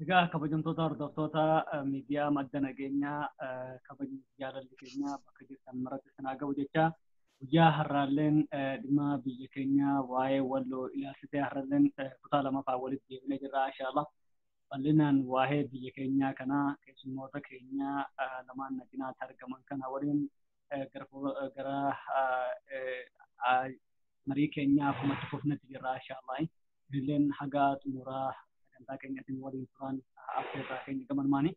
Egaa kabajamtoota hordoftoota miidiyaa madda nageenyaa kabajni jaalalli keenya bakka jirtan maratti sanaa gahu jecha guyyaa har'aalleen dhimma biyya keenya waa'ee walloo ilaalchisee har'aalleen kutaa lamaffaa walitti deebinee jirra inshaallah. Bal'inaan waa'ee biyya keenyaa kana keessummoota keenya lamaan na cinaatti argaman kana waliin gara marii keenyaa akkuma itti fufnetti jirra inshaallah. Isinilleen haga xumuraa sagantaa keenyaatiin waliin turan affeerraa keenya gamanmaani.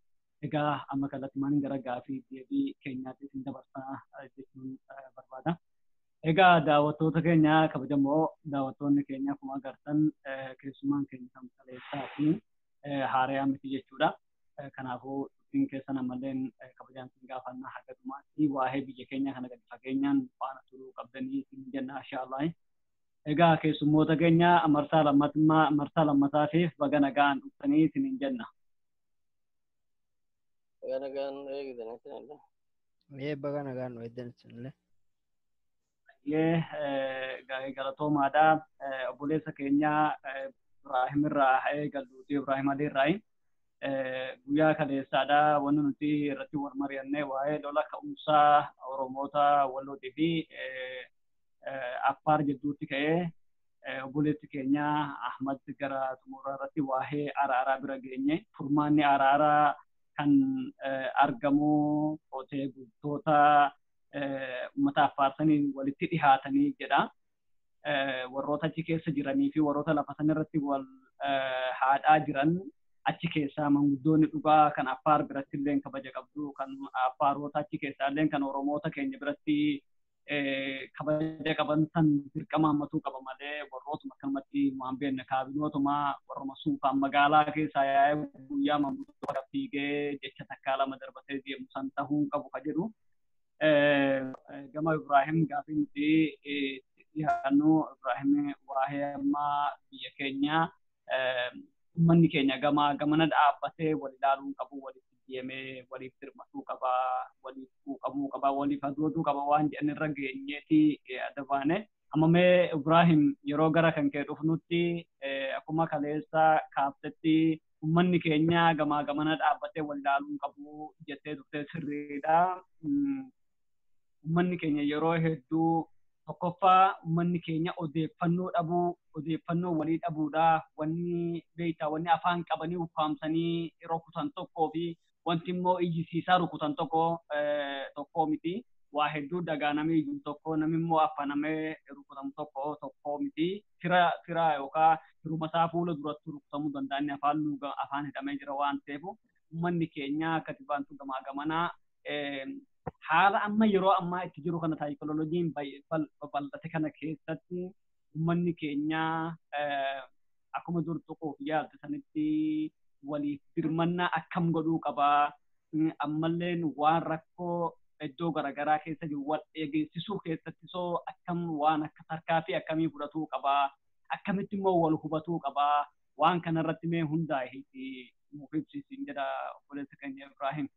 Egaa amma kallattimaan gara gaafii deebii keenyaatti isin dabarsaa jechuun barbaada. Egaa daawwattoota keenya kabajamoo daawwattoonni keenya akkuma agartan keessummaan keenya kan kaleessaa fi haarayaa miti jechuudha. Kanaafuu dubbiin keessan ammalleen kabajaan isin gaafannaa haga dhumaatti waa'ee biyya keenya kana gadi fageenyaan faana turuu qabdanii isin jenna inshaallah. Egaa keessummoota keenya marsaa lammataatiif baga nagaan dhuftanii isin jenna. Baga nagaan eegdan isinillee. Ee baga nagaan nu eegdan isinillee. Baay'ee galatoomaadha. Obboleessa keenya Ibraahim irraa eegalluuti Ibraahim Alii irraa guyyaa kaleessaadha. Wanni nuti irratti wal mari'anne waa'ee lola ka'umsaa Oromoota Wallootii fi Affaar jidduutti ka'ee obboleessi keenya Ahmad gara xumuraa irratti waa'ee araaraa bira geenye. Furmaanni araaraa kan argamu qotee bultoota uummata Affaarsanii walitti dhihaatanii jedha. Warroota achi keessa jiranii fi warroota lafa sanarratti wal haadhaa jiran achi keessaa manguddoonni dhugaa kan Affaar biratti illee kabaja qabdu kan Affaarota achi keessaa illee kan Oromoota keenya biratti kabaja qaban san dirqama hammatuu qaba malee warrootuma akkanumatti waan beekne kaabinootuma warruma suufaan magaalaa keessaa yaa'ee guyyaa manguddoo fiigee jecha takkaa lama darbatee deemu san tahuu qabu ka jedhu. Gama Ibraahim gaafii nuti dhiyaannu Ibraahim waa'ee ammaa biyya keenya uummanni keenya gama gamana dhaabbatee wal ilaaluu qabu walitti deemee waliif dirmatuu qaba waliif quuqamuu qaba waliif hadooduu qaba waan jedhan irra geenyeeti adda baane. Amma mee Ibraahim yeroo gara kan kee dhufnutti akkuma kaleessa kaaftetti uummanni keenya gamaa gamana dhaabbatee wal ilaaluu qabu jettee turte sirriidha. Uummanni keenya yeroo hedduu tokkoffaa uummanni keenya odeeffannoo dhabuu odeeffannoo walii dhabuudha. Wanni beektaa wanni afaan qabanii ukkaamsanii rukutan tokkoo fi wanti immoo iyyisiisaa rukutan tokko tokkoo miti. Waa hedduu dhagaa namni iyyu tokko namni immoo affanamee rukutamu tokko tokkoo miti. Fira fira yookaan firuma isaa fuula duratti rukutamuu danda'a inni afaan luuga afaan hidhamee jira waan ta'eef uummanni keenya akka tibaantu gamaa gamanaa haala amma yeroo ammaa itti jiru kana saayikolojiin babal'ate kana keessatti uummanni keenya akkuma dur tuquuf yaalte sanitti waliif birmannaa akkam godhuu qabaa. Ammalleen waan rakkoo iddoo garaagaraa keessa jiru wal eegsisuu keessatti soo akkam waan akka tarkaanfii akkamii fudhatuu qabaa. Akkamitti immoo wal hubatuu qabaa. Waan kanarratti mee hundaa'e nuuf ibsisiin jedha obboleessa keenya Ibraahim.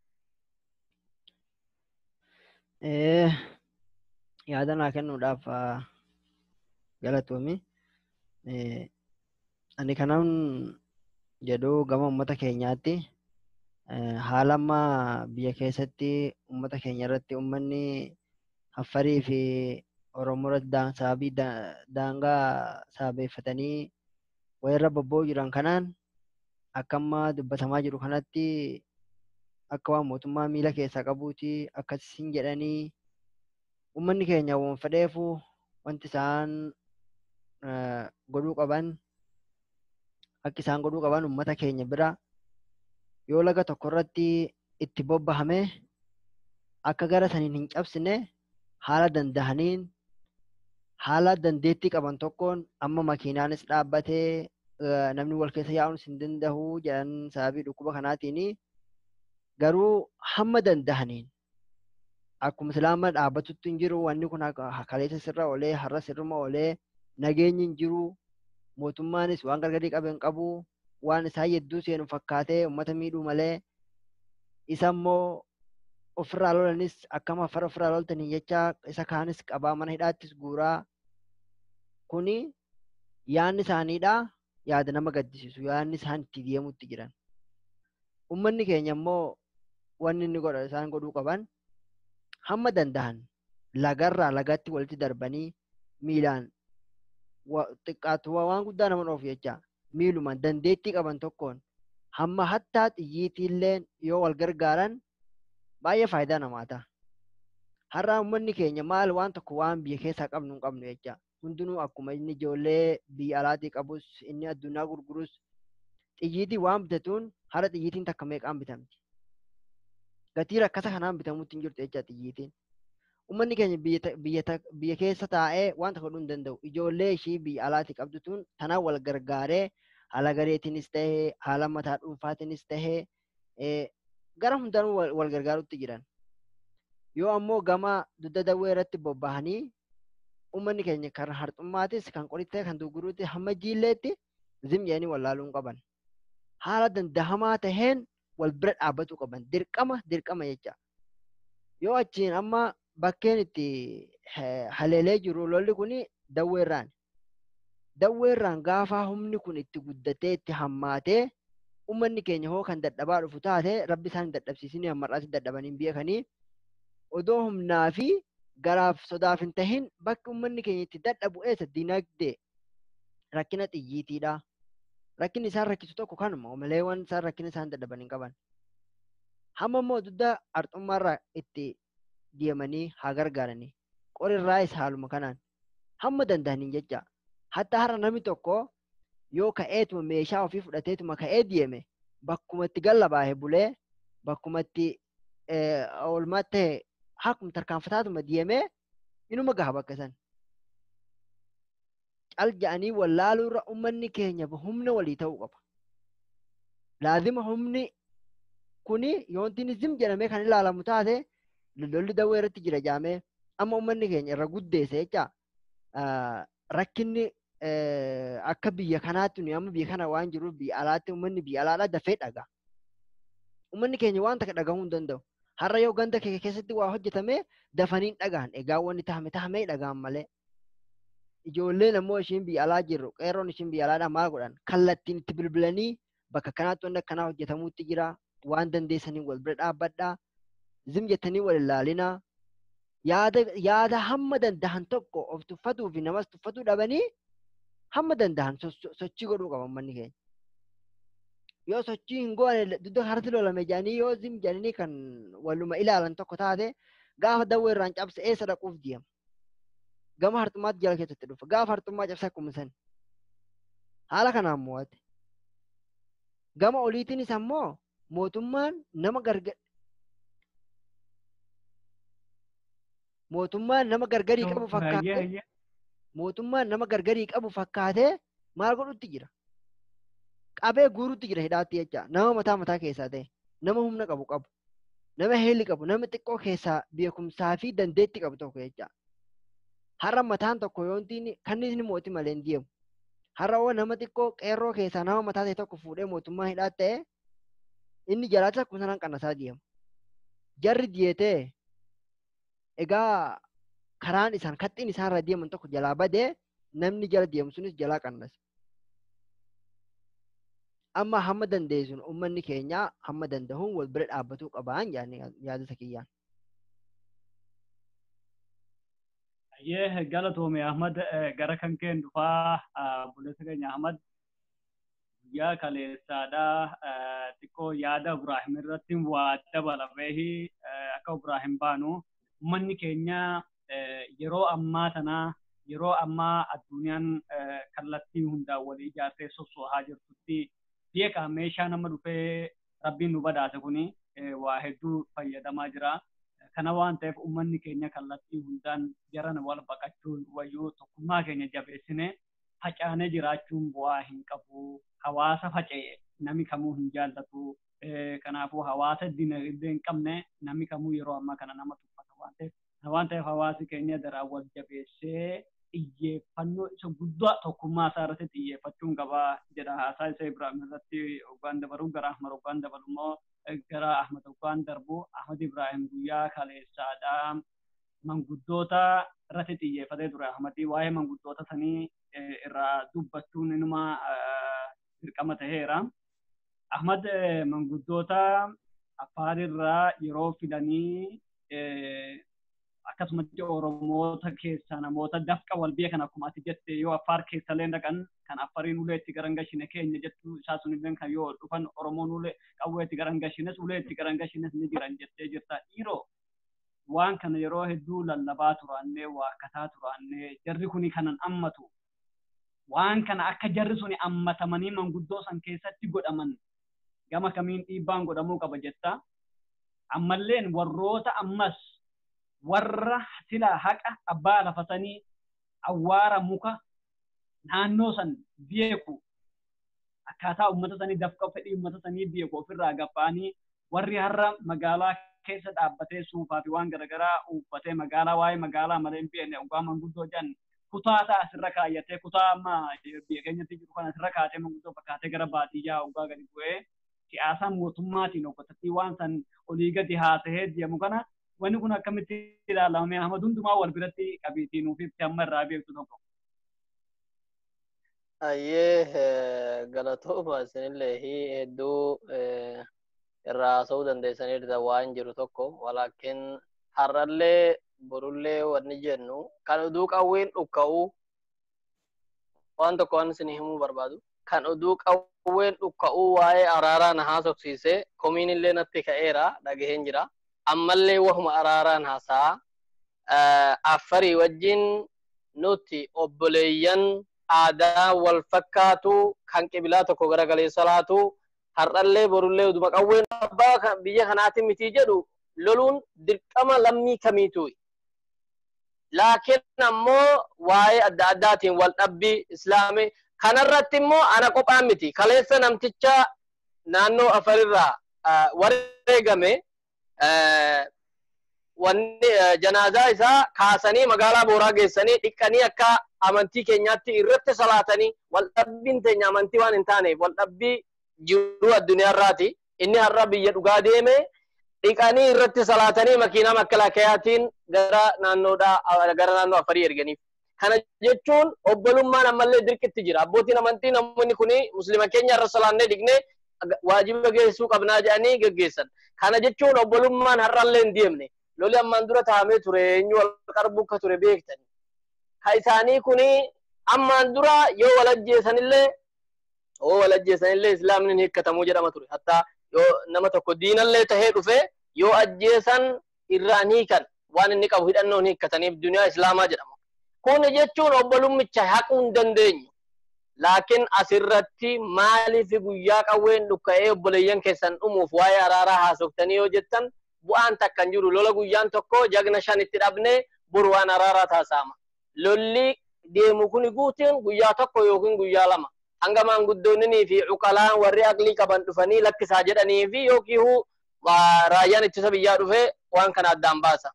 Yaada naa kennuudhaaf galatoomi. Ani kanan jedhu gama uummata keenyaatti haala ammaa biyya keessatti uummata keenya irratti uummanni Affarii fi Oromoo irratti sababii daangaa sababeeffatanii walirra bobba'uu jiran kanaan akka amma dubbatamaa jiru kanatti akka waan mootummaa miila keessaa qabuuti akkasiin jedhanii uummanni keenya waan fedheefu wanti isaan godhuu qaban akka isaan godhuu qaban uummata keenya bira yoo laga tokko irratti itti bobbahame akka gara saniin hin cabsine haala dandahaniin haala dandeettii qaban tokkoon amma makiinaanis dhaabbatee namni wal keessa yaa'uunis hin danda'u jedhan sababii dhukkuba kanaatiin garuu hamma dandahaniin akkuma silaa dhaabbatutti hin jiru wanni kun kaleessa sirra oolee har'a sirruma oolee nageenyi hin jiru mootummaanis waan gargarii qabe hin qabu waan isaan hedduu seenu fakkaatee uummata miidhuu malee isa immoo ofirraa lolanis akkam Affaar ofirraa loltanii jecha isa kaanis qabaa mana hidhaattis guuraa kuni yaadni isaaniidha yaada nama gaddisiisu yaadni isaan itti deemutti jiran. Uummanni keenya immoo wanni inni godha isaan godhuu qaban hamma danda'an lagarraa lagatti walitti darbanii miilaan xiqqaatu waan guddaa nama dhoofu jecha miilumaan dandeettii qaban tokkoon hamma hattaa xiyyiitiillee yoo wal gargaaran baay'ee faayidaa namaa ta'a. Har'a uummanni keenya maal waan tokko waan biyya keessaa qabnu hin qabnu jecha. Hundinuu akkuma inni ijoollee biyya alaatii qabus inni addunyaa gurgurus xiyyiitii waan bitatuun har'a xiyyiitiin takka meeqaan bitamti. Gatii rakkasa kanaan bitamuutti hin jirtu jecha xiyyiitiin. Uummanni keenya biyya keessa taa'ee waan tokko godhuu hin danda'u. Ijoollee ishii biyya alaatti qabdu tun tanaan wal gargaaree haala gareetiinis ta'ee haala mataa dhuunfaatiinis ta'ee gara hundaanuu wal gargaarutti jiran. Yoo ammoo gama dugda dawwee irratti bobba'anii uummanni keenya kan harxummaatis kan qoritti kan dugguruutti hamma jiilleetti zim jedhanii wallaaluu hin qaban. Haala dandahamaa taheen wal bira dhaabbatuu qaban. Dirqama dirqama jecha. Yoo achiin amma bakkeen itti haleelee jiru lolli kun dawweerraan. Dawweerraan gaafa humni kun itti guddatee itti hammaatee uummanni keenya hoo kan dadhabaa dhufu taate rabbi isaan hin dadhabsiisinii hammarraas dadhabanii hin beekanii odoo humnaa fi garaaf sodaaf hin tahin bakki uummanni keenya itti dadhabu eessa dinagdee rakkina xiyyiitiidha. Rakkinni isaan rakkisu tokko kanuma malee waan isaan rakkina isaan dadhaban hin qaban. Hamma immoo dugda arxummaarraa itti deemanii haa gargaaranii. Qorirraayis haaluma kanaan hamma danda'aniin jecha. Hatta har'a namni tokko yoo ka'eetuma meeshaa ofii fudhateetuma ka'ee deeme bakkuma itti gallabaa'e bulee bakkuma itti oolmaa ta'e akkuma tarkaanfataatuma deemee inuma gaha bakka san. Cal ja'anii wallaaluurra uummanni keenya humna walii ta'uu qaba. Laazima humni kuni yoontiin zim jedhamee kan ilaalamu taate lolli dawwee irratti jira jaamee amma uummanni keenya irra guddeesse jecha rakkinni akka biyya kanaatti nuyi amma biyya kana waan jiruuf biyya alaatti uummanni biyya alaadhaa dafee dhaga. Uummanni keenya waan takka dhagahuu hin danda'u. Har'a yoo ganda kee keessatti waa hojjetame dafanii hin dhagahan. Egaa wanni tahame tahamee dhagahan malee. Ijoolleen ammoo ishiin biyya alaa jirru qeerroon ishiin biyya alaadhaa maal godhan kallattiin itti bilbilanii bakka kanaatti wanti akkanaa hojjetamuutti jira waan dandeessaniin wal bira dhaabbadhaa. Zim jettanii wal ilaalinaa. Yaada hamma danda'an tokko of tuffatuu fi namas tuffatuu dhabanii hamma danda'an sochii godhuu qaban manni keenya. Yoo sochii hin goone dugda harti lolame jedhanii yoo zim jedhanii kan waluma ilaalan tokko taate gaafa dawwee irraan cabse eessa dhaquuf deema. Gama harxummaatti jala keessatti dhufa. Gaafa harxummaa cabse akkuma san. Haala kanaan mo'ate. Gama oliitiinis ammoo mootummaan nama gargar mootummaan nama gargarii qabu fakkaatee mootummaan nama gargarii qabu fakkaatee maal godhutti jira? Qabee guurutti jira hidhaatti jecha. Nama mataa mataa keessaa ta'e, nama humna qabu qabu, nama heelli qabu, nama xiqqoo keessaa beekumsaa fi dandeettii qabu tokko jecha. Har'a mataan tokko yoontiin kanniisni mootii malee hin deemu. Har'a hoo nama xiqqoo qeerroo keessaa nama mataa ta'e tokko fuudhee mootummaa hidhaatti ta'e inni jalaatti akkuma sanaan qannasaa deema. Jarri diyeetee egaa karaan isaan kaxxiin isaan irra deeman tokko jalaa badee namni jala deemu sunis jalaa qannasa. Amma hamma dandeessuun uummanni keenya hamma danda'uun wal bira dhaabbatuu qabaan yaada kiyyaan. Ayyee galatoome Ahmad gara kan keen dhufaa obboleessa keenya Ahmad guyyaa kaleessaadhaa xiqqoo yaada Ibraahim irratti waa dabalamee akka Ibraahim baanu uummanni keenya yeroo ammaa tana yeroo ammaa addunyaan kallattii hundaan walii ijaartee sossoohaa jirtutti beekaa meeshaa nama dhufee rabbiin nu badhaase kuni waa hedduu fayyadamaa jira. Kana waan ta'eef uummanni keenya kallattii hundaan jaran wal baqachuun wayyuu tokkummaa keenya jabeessine facaanee jiraachuun bu'aa hin qabu. Hawaasa faca'e namni kamuu hin jaallatu. Kanaafuu hawaasa dinagdee hin qabne namni kamuu yeroo ammaa kana nama tuffata waan ta'eef. Waan ta'eef hawaasi keenya daraan wal jabeessee xiyyeeffannoo isa guddaa tokkummaa isaa irratti xiyyeeffachuun qaba jedha haasaa isa Ibraahim irratti hoggaan dabalu gara Ahmad hoggaan dabalu immoo gara Ahmad hoggaan darbu Ahmad Ibraahim guyyaa kaleessaadhaa manguddoota irratti xiyyeeffatee ture Ahmad waa'ee manguddoota sanii irraa dubbachuun inuma dirqama ta'eera. Ahmad manguddoota Afaarirraa yeroo fidanii akkasumatti Oromoota keessaa namoota dafqa wal beekan akkuma ati jette yoo Affaar keessallee dhaqan kan Affariin ulee itti garangashine keenya jettu isaa sunillee kan yoo dhufan Oromoon ulee qawwee itti garangashines ulee itti garangashines ni jiran jettee jirta. Dhiiroo waan kana yeroo hedduu lallabaa turaannee waakkataa turaannee jarri kuni kanan ammatu waan kana akka jarri suni ammatamanii manguddoo san keessatti godhaman gama kamiin dhiibbaan godhamuu qaba jetta. Ammalleen warroota ammas Warra sila haqa abbaa lafa sanii awwaara muka naannoo san beeku akkaataa uummata sanii dafqa fedhii uummata sanii beeku ofirraa gaffa'anii warri har'a magaalaa keessa dhaabbatee suufaa fi waan garaagaraa uffatee magaalaa waa'ee magaalaa malee hin beekne dhugaa manguddoo jedhan kutaa isaa asirra kaayyatee kutaa amma biyya keenyatti jiru kana asirra kaatee manguddoo fakkaatee gara baadiyyaa dhugaa gadi bu'ee siyaasa mootummaatiin hoggatatti waan san olii gadi haasa'ee deemu kana wanni kun akkamitti ilaalame Ahmad hundumaa wal biratti qabiitii nuuf ibsi amma irraa beektu tokko. Ayyee galatooma isinillee hedduu irraa haasa'uu dandeessaniirta waan jiru tokko walaakin har'allee borullee wanni jennu kan oduu qawween dhukka'uu waan tokko waan isin himuu barbaadu kan oduu qawween dhukka'uu waa'ee araaraa na haasofsiise komiin illee natti ka'eera dhagaheen jira ammallee wahuma araaraan haasa'a Affarii wajjin nuti obboleeyyan aadaa wal fakkaatu kan qibilaa tokko garagalee salaatu har'allee borullee uduma qawween abbaa biyya kanaatiin miti jedhu loluun dirqama lammii kamiitu. Laakiin ammoo waa'ee adda addaatiin wal dhabbii islaamii kanarratti immoo ana qophaa miti. Kaleessa namticha naannoo Afarirraa wareegame wanni janaazaa isaa kaasanii magaalaa Booraa geessanii dhiqqanii akka amantii keenyaatti irratti salaatanii wal dhabbiin teenya amantii waan hin taaneef wal dhabbii jiru addunyaarraati. Inni har'a biyya dhugaa deeme dhiqanii irratti salaatanii makiinaa makkalaakayaatiin gara naannoodhaa gara naannoo Afarii erganiif. Kana jechuun obbolummaan ammallee dirqitti jira. Abbootiin amantii namoonni kun muslima keenya irra salaannee dhiqnee waajiba geessuu qabnaa jedhanii geggeessan. Kana jechuun obbolummaan har'allee hin deemne. Loli ammaan dura taa'amee ture eenyu wal qarbuu akka ture beektani. Ka isaanii kuni ammaan dura yoo wal ajjeesanillee islaamni ni hiikkatamuu jedhama ture. Hattaa yoo nama tokko diinallee tahee dhufe yoo ajjeesan irraa ni hiikan waan inni qabu hidhannoo ni hiikkataniif duniyaa islaamaa jedhama. Kun jechuun obbolummicha haquu hin dandeenyu. Laakiin asirratti maaliif guyyaa qawween dhukka'ee obboleeyyan keessan dhumuuf waa'ee araaraa haasoftanii yoo jettan bu'aan takka hin jiru. Lola guyyaan tokko jagna shanitti dhabnee boru waan araaraa taasisama. Lolli deemu kun guutuun guyyaa tokko yookiin guyyaa lama. Hanga maanguddoonnii fi cuqalaan warri aqlii qaban dhufanii lakkisaa jedhanii fi yookiin raayyaan ittisa biyyaa dhufee waan kana addaan baasa.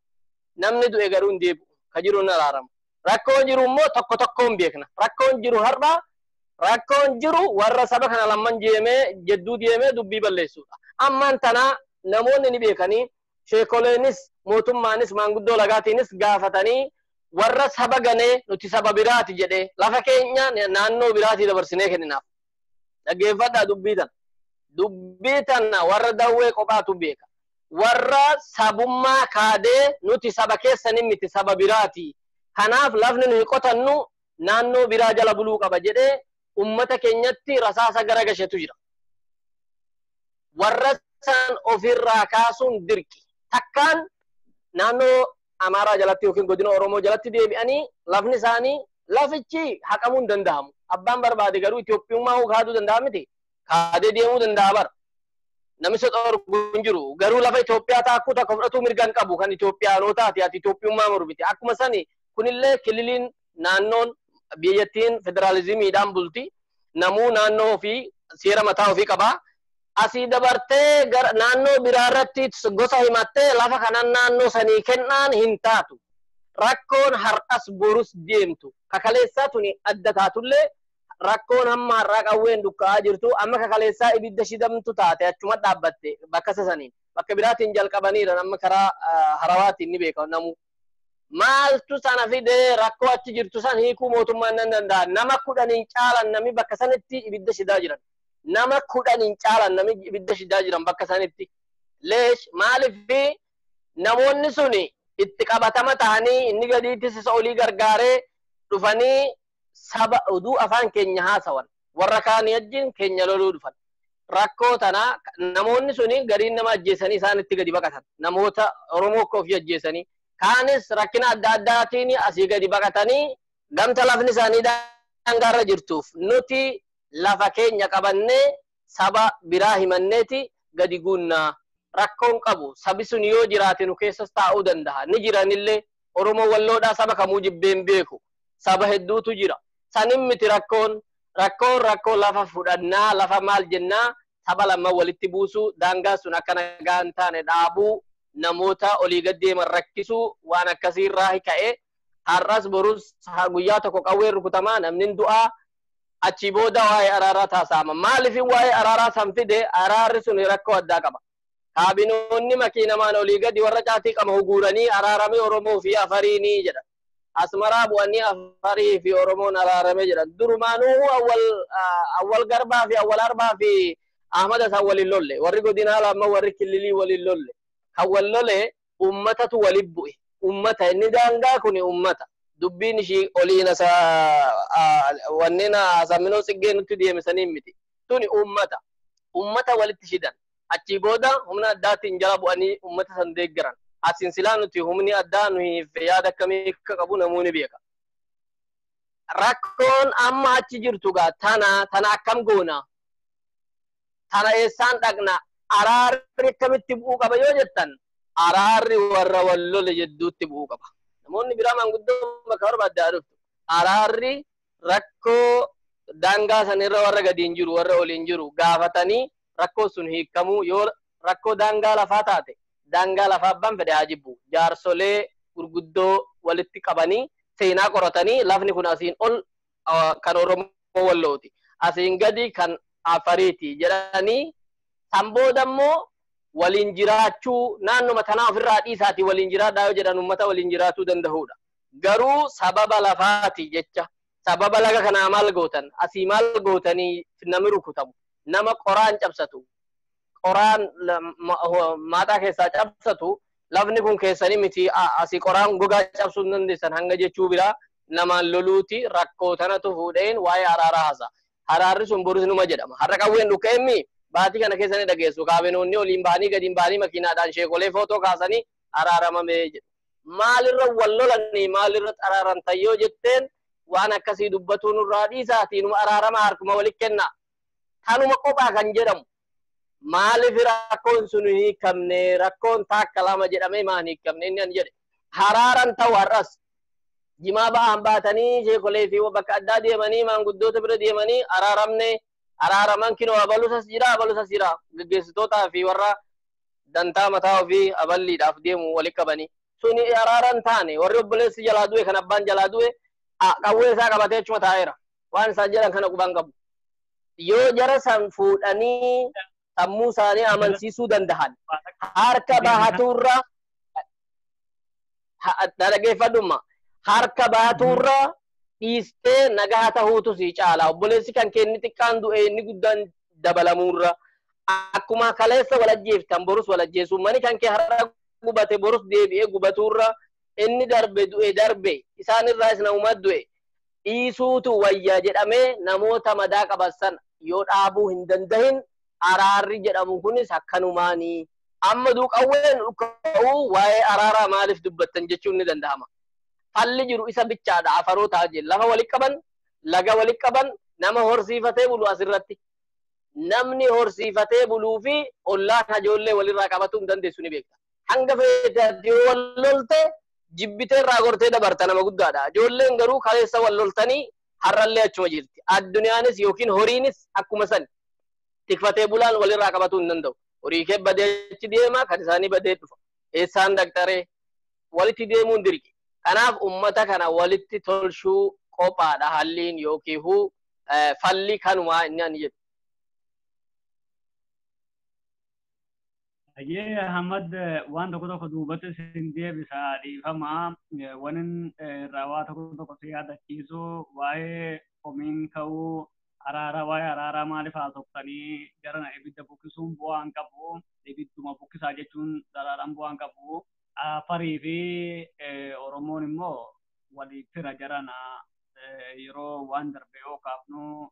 Namni du'e garuu hin deebi'u. Ka jiru hin araaramu. Rakkoon jiru immoo tokko tokkoon beekna. Rakkoon jiru har'a rakkoon jiru warra saba kana lamman deemee jedduu deemee dubbii balleessuudha. Ammaan tana namoonni ni beekanii sheekoleenis mootummaanis maanguddoo lagaatiinis gaafatanii warra saba ganee nuti saba biraati jedhee lafa keenya naannoo biraatii dabarsinee kenninaaf. Dhaggeeffadhaa dubbii tana. Dubbii tana warra dawwee qophaatu beeka. Warra sabummaa kaadee nuti saba keessanii miti saba biraati. Kanaaf lafni nuyi qotannu naannoo biraa jala buluu qaba jedhee ummata keenyatti rasaasa gara gashetu jira. Warra san ofirraa kaasuun dirqi. Takkaan naannoo Amaaraa jalatti yookiin godina Oromoo jalatti deebi'anii lafni isaanii lafichi haqamuu hin danda'amu. Abbaan barbaade garuu Itoophiyummaa kaaduu danda'a miti. Kaadee deemuu danda'a bara. Namicha dhorku hin jiru. Garuu lafa Itoophiyaa taakkuu takka fudhatuu mirga hin qabu kan Itoophiyaanotaati. Ati Itoophiyummaa mormiti. Akkuma sani kunillee kililiin naannoon biyyattiin federaalizimiidhaan bulti. Namuu naannoo ofii seera mataa ofii qabaa. Asii dabartee naannoo biraarratti gosa himattee lafa kanan naannoo sanii kennaan hin taatu. Rakkoon har'as borus deemtu. Kakaleessaa tuni adda taatullee rakkoon hamma har'aa qawween dukka'aa jirtu amma kakaleessaa ibidda shidamtu taate achuma dhaabbatte bakka sasaniin. Bakka biraatiin jalqabaniiran amma karaa harawaatiin ni beeka namu. Maaltu sana fidee rakkoo achi jirtu san hiikuu mootummaan nan danda'a. Nama 10 caalan namni bakka sanitti ibidda shidaa jiran. Nama 10 caalan namni ibidda shidaa jiran bakka sanitti. Leesh maaliif namoonni suni itti qabatama ta'anii inni gadiittis isa olii gargaaree dhufanii saba oduu afaan keenya haasawan. Warra kaanii wajjin keenya loluu dhufan. Rakkoo tana namoonni suni gariin nama ajjeesanii isaanitti gadi baqatan. Namoota Oromoo akka ofii ajjeesanii. Kaanis rakkina adda addaatiin asii gadi baqatanii gamta lafni isaanii daangaarra jirtuuf nuti lafa keenya qabannee saba biraa himanneeti gadi guunnaa. Rakkoon qabu sabi sun yoo jiraate nu keessas taa'uu danda'a. Ni jiranillee Oromoo Walloodhaa saba kamuu jibbeen beeku. Saba hedduutu jira. Sanin miti rakkoon rakkoon rakkoo lafa fudhannaa lafa maal jennaa saba lama walitti buusuu daangaa sun akka nagaa hin taane dhaabuu namoota olii gad deeman rakkisuu waan akkasiirraa ka'e har'as borus guyyaa tokko qawween rukutamaa namni du'aa achi booda waa'ee araaraa taasisama. Maaliif waa'ee araaraa san fide araarri sun rakkoo addaa qaba. Kaabinoonni makiinamaan olii gadi warra caatii qama huguuranii araarame Oromoo fi Afariinii jedha. Asmaraa bu'anii Afarii fi Oromoon araarame jedha. Durumaanuu awwal garbaa fi awwal arbaa fi Ahmad isaan waliin lolle. Warri godinaa lama warri killilii waliin lolle. Kan wal lole uummatatu waliin bu'e. Uummata inni daangaa kuni uummata. Dubbiin ishii oliin wanneen asaminoo tsiggee nutti deemsanii miti. Tuni uummata. Uummata walitti shidan. Achii booda humna addaatiin jala bu'anii uummata san deeggaran. Asin silaa nuti humni addaa nuyi yaada akkamii akka qabu namoonni beeka. Rakkoon amma achi jirtu gaa tana tana akkam goona? Tana eessaan dhaqna? Araarri akkamitti bu'uu qaba yoo jettan araarri warra wal lole jedduutti bu'uu qaba. Namoonni biraa maanguddoon bakka barbaaddaa dhuftu. Araarri rakkoo daangaa sanirra warra gadiin jiru warra oliin jiru gaafatanii rakkoo sun hiikamuu yoo rakkoo daangaa lafaa taate daangaa lafaa abbaan fedhe haa jibbu jaarsolee gurguddoo walitti qabanii seenaa qoratanii lafni kun asiin ol kan Oromoo Wallooti asiin gadi kan Afariiti jedhanii san booda immoo waliin jiraachuu naannuma tanaa ofirraa dhiisaatii waliin jiraadhaa yoo jedhan uummata waliin jiraatuu danda'uudha. Garuu sababa lafaati jecha sababa laga kanaa maal gootan asii maal gootanii namni rukutamu nama qoraan cabsatu qoraan maataa keessaa cabsatu lafni kun keessanii miti asii qoraan gogaa cabsuu hin dandeessan hanga jechuu biraa namaan loluuti rakkoo tanatu fuudheen waa'ee araaraa haasa. Araarri sun borus numa jedhama. Har'a qawween dhukkeemmi baatii kana keessa ni dhageessu. Kaabinoonni oliin ba'anii gadiin ba'anii makiinaadhaan sheekolee footoo kaasanii araaramamee jedhu. Maalirra wal lolanii maalirra araaramtan yoo jetteen waan akkasii dubbatuun nurraa dhiisaatii numa araarama harkuma walitti kenna. Tanuma qophaa kan jedhamu. Maaliif rakkoon sun hin hiikamne rakkoon taakka lama jedhamee maan hiikamne inni an jedhe. Haraaran ta'u har'as jimaa ba'aan baatanii sheekolee fi bakka addaa deemanii maanguddoota bira deemanii araaramne araaraman kinoo abalusas jira abalusas jira gaggeessitootaa fi warra dantaa mataa ofii aballiidhaaf deemu walitti qabanii. Suni araaran taane warri obboleessi jalaa du'e kan abbaan jalaa du'e qawwee isaa qabatee achuma taa'eera. Waan isaan jedhan kana quban qabu. Yoo jara san fuudhanii sammuu isaanii amansiisuu danda'an harka bahaturra dhaggeeffadhumma harka bahaturra dhiistee nagaa tahuutu si caala. Obboleessi kan kee inni xiqqaan du'e inni guddaan dabalamuurra akkuma kaleessa walajjeeftan borus walajjeessu mani kan kee har'a gubate borus deebi'ee gubatuurra inni darbe du'e darbe isaanirraa is namuma du'e dhiisuutu wayya jedhamee namoota madaa qaban sana yoo dhaabuu hin dandahin araarri jedhamu kunis akkanumaanii. Amma duuqawween dhuka'uu waa'ee araaraa maaliif dubbattan jechuun ni danda'ama. Falli jiru isa bichaadha afarootaa jedhe lafa walitti qaban laga walitti qaban nama horsiifatee bulu asirratti. Namni horsiifatee buluu fi ollaan hajoollee walirraa qabatuu hin dandeessu ni beekta. Hanga feete yoo wal lolte jibbitee irraa gortee dabarta nama guddaadha. Ijoolleen garuu kaleessa wal loltanii har'allee achuma jirti. Addunyaanis yookiin horiinis akkuma sani. Tikfatee bulaan walirraa qabatuu hin danda'u. Horii kee badee achi deema kan isaanii badee dhufa. Eessaan dhaqxaree walitti deemuun dirqi. Kanaaf uummata kana walitti tolchuu qophaadha halliin yookiin falli kanumaa inni ani jedhu. Ayyee Ahmad waan tokko tokko duubatti isin deebisa dhiifama. Wanin irraa waa tokko tokko si yaadachiisu waa'ee komiin ka'uu araara waa'ee araaraa maaliif haasoftanii gara ibidda buqqisuun bu'aa hin qabu. Ibidduma buqqisaa jechuun daraaraan bu'aa hin qabu. Afarii fi Oromoon immoo waliif fira jarana yeroo waan darbe yoo kaafnu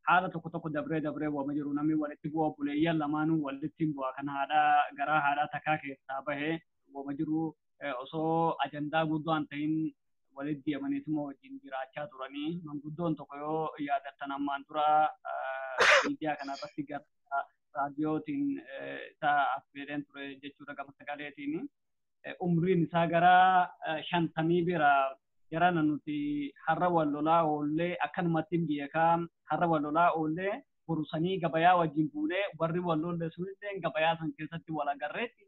haala tokko tokko dabree dabree waama jiru namni walitti bu'a obboleeyyan lamaanuu walitti bu'a kan haadhaa garaa haadhaa takkaa keessaa bahee waama jiru osoo ajandaa guddoo hin ta'in walitti deemaniituma wajjin jiraachaa turanii manguddoon tokko yoo yaadattan ammaan dura miidiyaa kanarratti gara Raadiyootiin isa affeereen ture jechuudha gama sagaleetiin. Umriin isaa gara 50 bira jarana nuti har'a wal lolaa oollee akkanumatti hin beekaa har'a wal lolaa oollee borusanii gabayaa wajjin buunee warri wal lolle sunillee gabayaa san keessatti wal agarreetti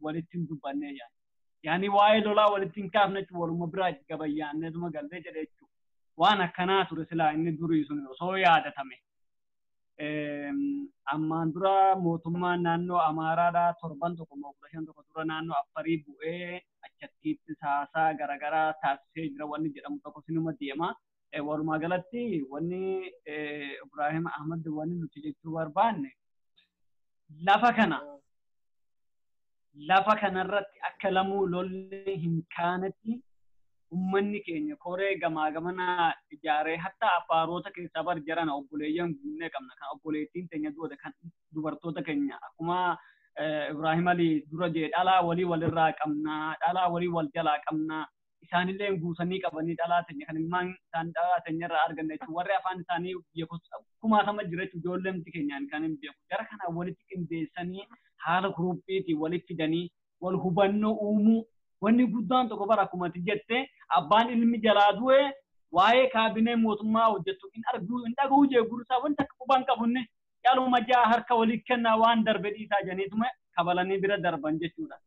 walitti hin dubbannee yaani. Yaani waa'ee lolaa walitti hin kaafne jechuun waluma biraa gabayyaanneetuma gallee jedhe jechuudha. Waan akkanaa ture silaa inni durii sun osoo yaadatame. Ammaan dura mootummaan naannoo Amaaraadhaa torban tokko moo 15 tokko dura naannoo Affarii bu'ee achatti saasaa garaagaraa taasisee jira wanni jedhamu tokko sinuma deema. Walumaa galatti wanni Ibrahim Ahmad wanni nuti jechuu barbaanne lafa kanarratti akka lamuu lolli hin kaanetti ummanni keenya koree gamaa gamanaa ijaaree hatta afaaroota keessaa bar jaran obboleeyyan guunnee qabna kan obboleettiin teenya duute kan dubartoota keenya akkuma Ibrahim Ali dura jee dhalaa walii walirraa qabna dhalaa walii wal jalaa qabna isaanillee guusanii qabanii dhalaa teenya kan ilmaan isaan dhalaa teenya irraa arganne jechuun warri afaan isaanii beeku kumaatama jira jechuun ijoolleemti keenyaan kan hin beeku jara kana walitti qindeessanii haala kuruphiitiin walitti fidanii wal hubannoo uumuu wanni guddaan tokko bara akkuma ati jette abbaan ilmi jalaa du'e waa'ee kaabinee mootummaa hojjettu hin arguu hin dhaga'uu jee gursaa wanta akka qubaan qabunne caaluma ja'a harka walii kennaa waan darbe dhiisaa janiituma kabalanii bira darban jechuudha.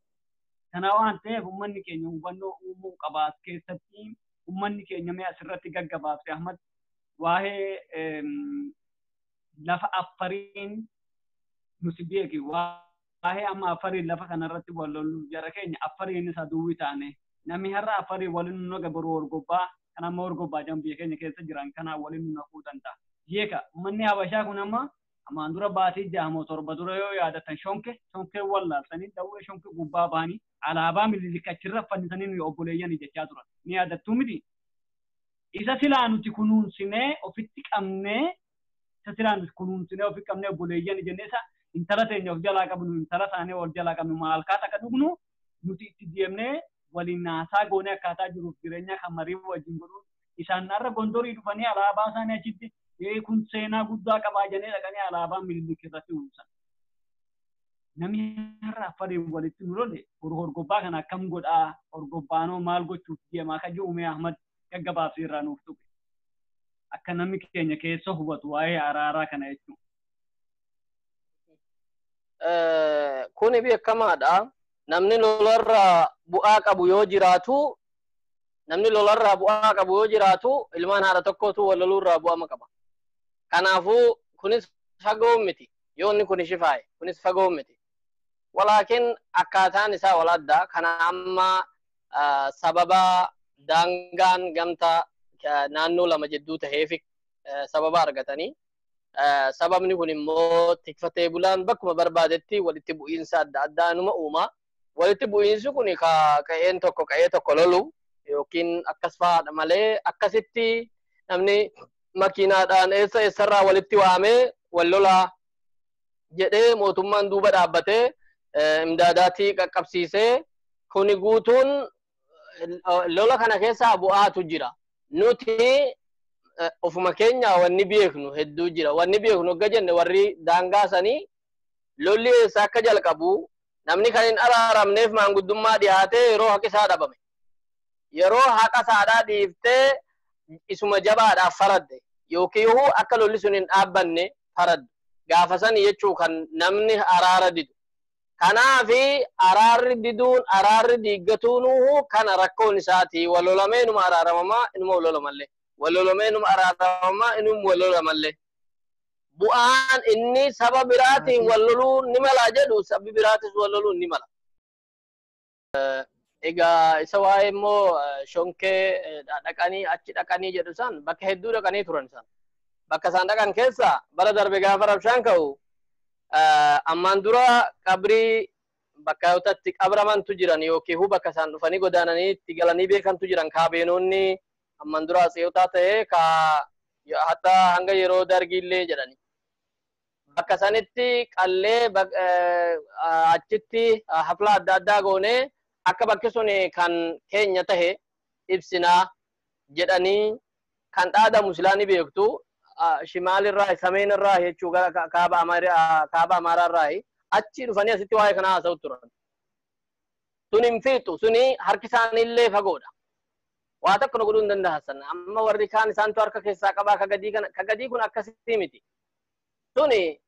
Kana waan ta'eef uummanni keenya hubannoo uumuu qaba as keessatti uummanni keenya mee asirratti gaggabaabse Ahmad waa'ee lafa Affariin nuti beeki waa'ee amma Affariin lafa kanarratti wal lollu jara keenya Affariin isa duwwii taane namni har'a Affarii waliin nu naga boruu orgobbaa kan amma orgobbaa jedhamu biyya keenya keessa jiran kanaa waliin nu naquu danda'a. Jeeka uummanni Habashaa kun amma ammaan dura baatii 6 moo 7 dura yoo yaadatan shonkee wallaalsanii dawwee shonkee gubbaa bahanii alaabaa Minilik achirra fannisanii nuyi obboleeyyan jechaa turan. Ni yaadattuu miti? Isa silaa nuti kunuunsinee ofitti qabnee isa silaa nuti kunuunsinee ofitti qabnee obboleeyyan jennee isa intala teenya of jalaa qabnu intala isaanii wal jalaa qabnu maalkaa takka dhugnu nuti itti deemnee waliin naasaa goonee akkaataa jiruuf jireenya kan marii wajjin godhuun isaan har'a Gondorii dhufanii alaabaa isaanii achitti kun seenaa guddaa qabaa jennee dhaqanii alaabaa Minilik irratti uwwisan. Namni har'a Affarii walitti nu lole horgobbaa kana akkam godhaa horgobbaanoo maal gochuuf deemaa kan jiru Umee Ahmad gaggabaabsee irraa nuuf tuqe. Akka namni keenya keessa hubatu waa'ee araaraa kana jechuudha. Kuni beekamaadha. Namni lolarraa bu'aa qabu yoo jiraatu namni lolarraa bu'aa qabu yoo jiraatu ilmaan haadha tokkootu wal loluurraa bu'ama qaba. Kanaafuu kunis fagoo miti. Yoo inni kun shifaaye kunis fagoo miti. Walaakin akkaataan isaa wal adda. Kana amma sababa daangaan gamta naannoo lama jidduu taheef sababa argatanii sababni kun immoo tikfatee bulaan bakkuma barbaadetti walitti bu'iinsa adda addaa numa uuma. Walitti bu'iinsi kun qa'een tokko qa'ee tokko lolu yookiin akkas fa'aadha malee akkasitti namni makiinaadhaan eessa eessarraa walitti waamee wal lolaa jedhee mootummaan duuba dhaabbatee imdaadaatii qaqqabsiisee kuni guutuun lola kana keessaa bu'aatu jira. Nuti ofuma keenya wanni beeknu hedduu jira. Wanni beeknu hogga jenne warri daangaa sanii lolli eessa akka jalqabu namni kan hin araaramneef maanguddummaa dhiyaatee yeroo haqi isaa dhabame. Yeroo haqa isaadhaa dhiiftee isuma jabaadhaaf faradde yookiin akka lolli sun hin dhaabbanne faradde. Gaafa sani jechuu kan namni araara didu. Kanaafi araarri diduun araarri diiggatuunuu kana rakkoon isaati. Wal lolamee inuma araaramamaa inuma wal lolamallee. Wal lolamee inuma araaramamaa inuma wal lolamallee. Bu'aan inni saba biraatiin wal loluu ni mala jedhu sabbi biraatis wal loluu ni mala. Egaa isa waa'ee immoo shonkee dhaqanii achi dhaqanii jedhu san bakka hedduu dhaqanii turan san. Bakka isaan dhaqan keessa bara darbe gaafa rabshaan ka'u ammaan dura qabrii bakka itti qabramantu jiran yookiin bakka isaan dhufanii godaananii itti galanii beekantu jiran kaabeenoonni ammaan dura asxeeyotaa ta'ee ka hatta hanga yeroo dargiillee jedhani. Bakka sanitti qallee achitti hafla adda addaa goonee akka bakki sun kan keenya tahe ibsinaa jedhanii kan dhaadamu silaa ni beektu. shimaalirraa sameenirraa jechuu gara kaaba Amaaraarraa achi dhufanii asitti waa'ee kanaa haasa'u turan. Sun hin fiixu suni harki isaaniillee fagoodha. Waa tokko nu godhuu hin danda'an. Amma warri kaan isaantu harka keessaa qabaa ka gadii kana ka gadii kun akkasii miti. Suni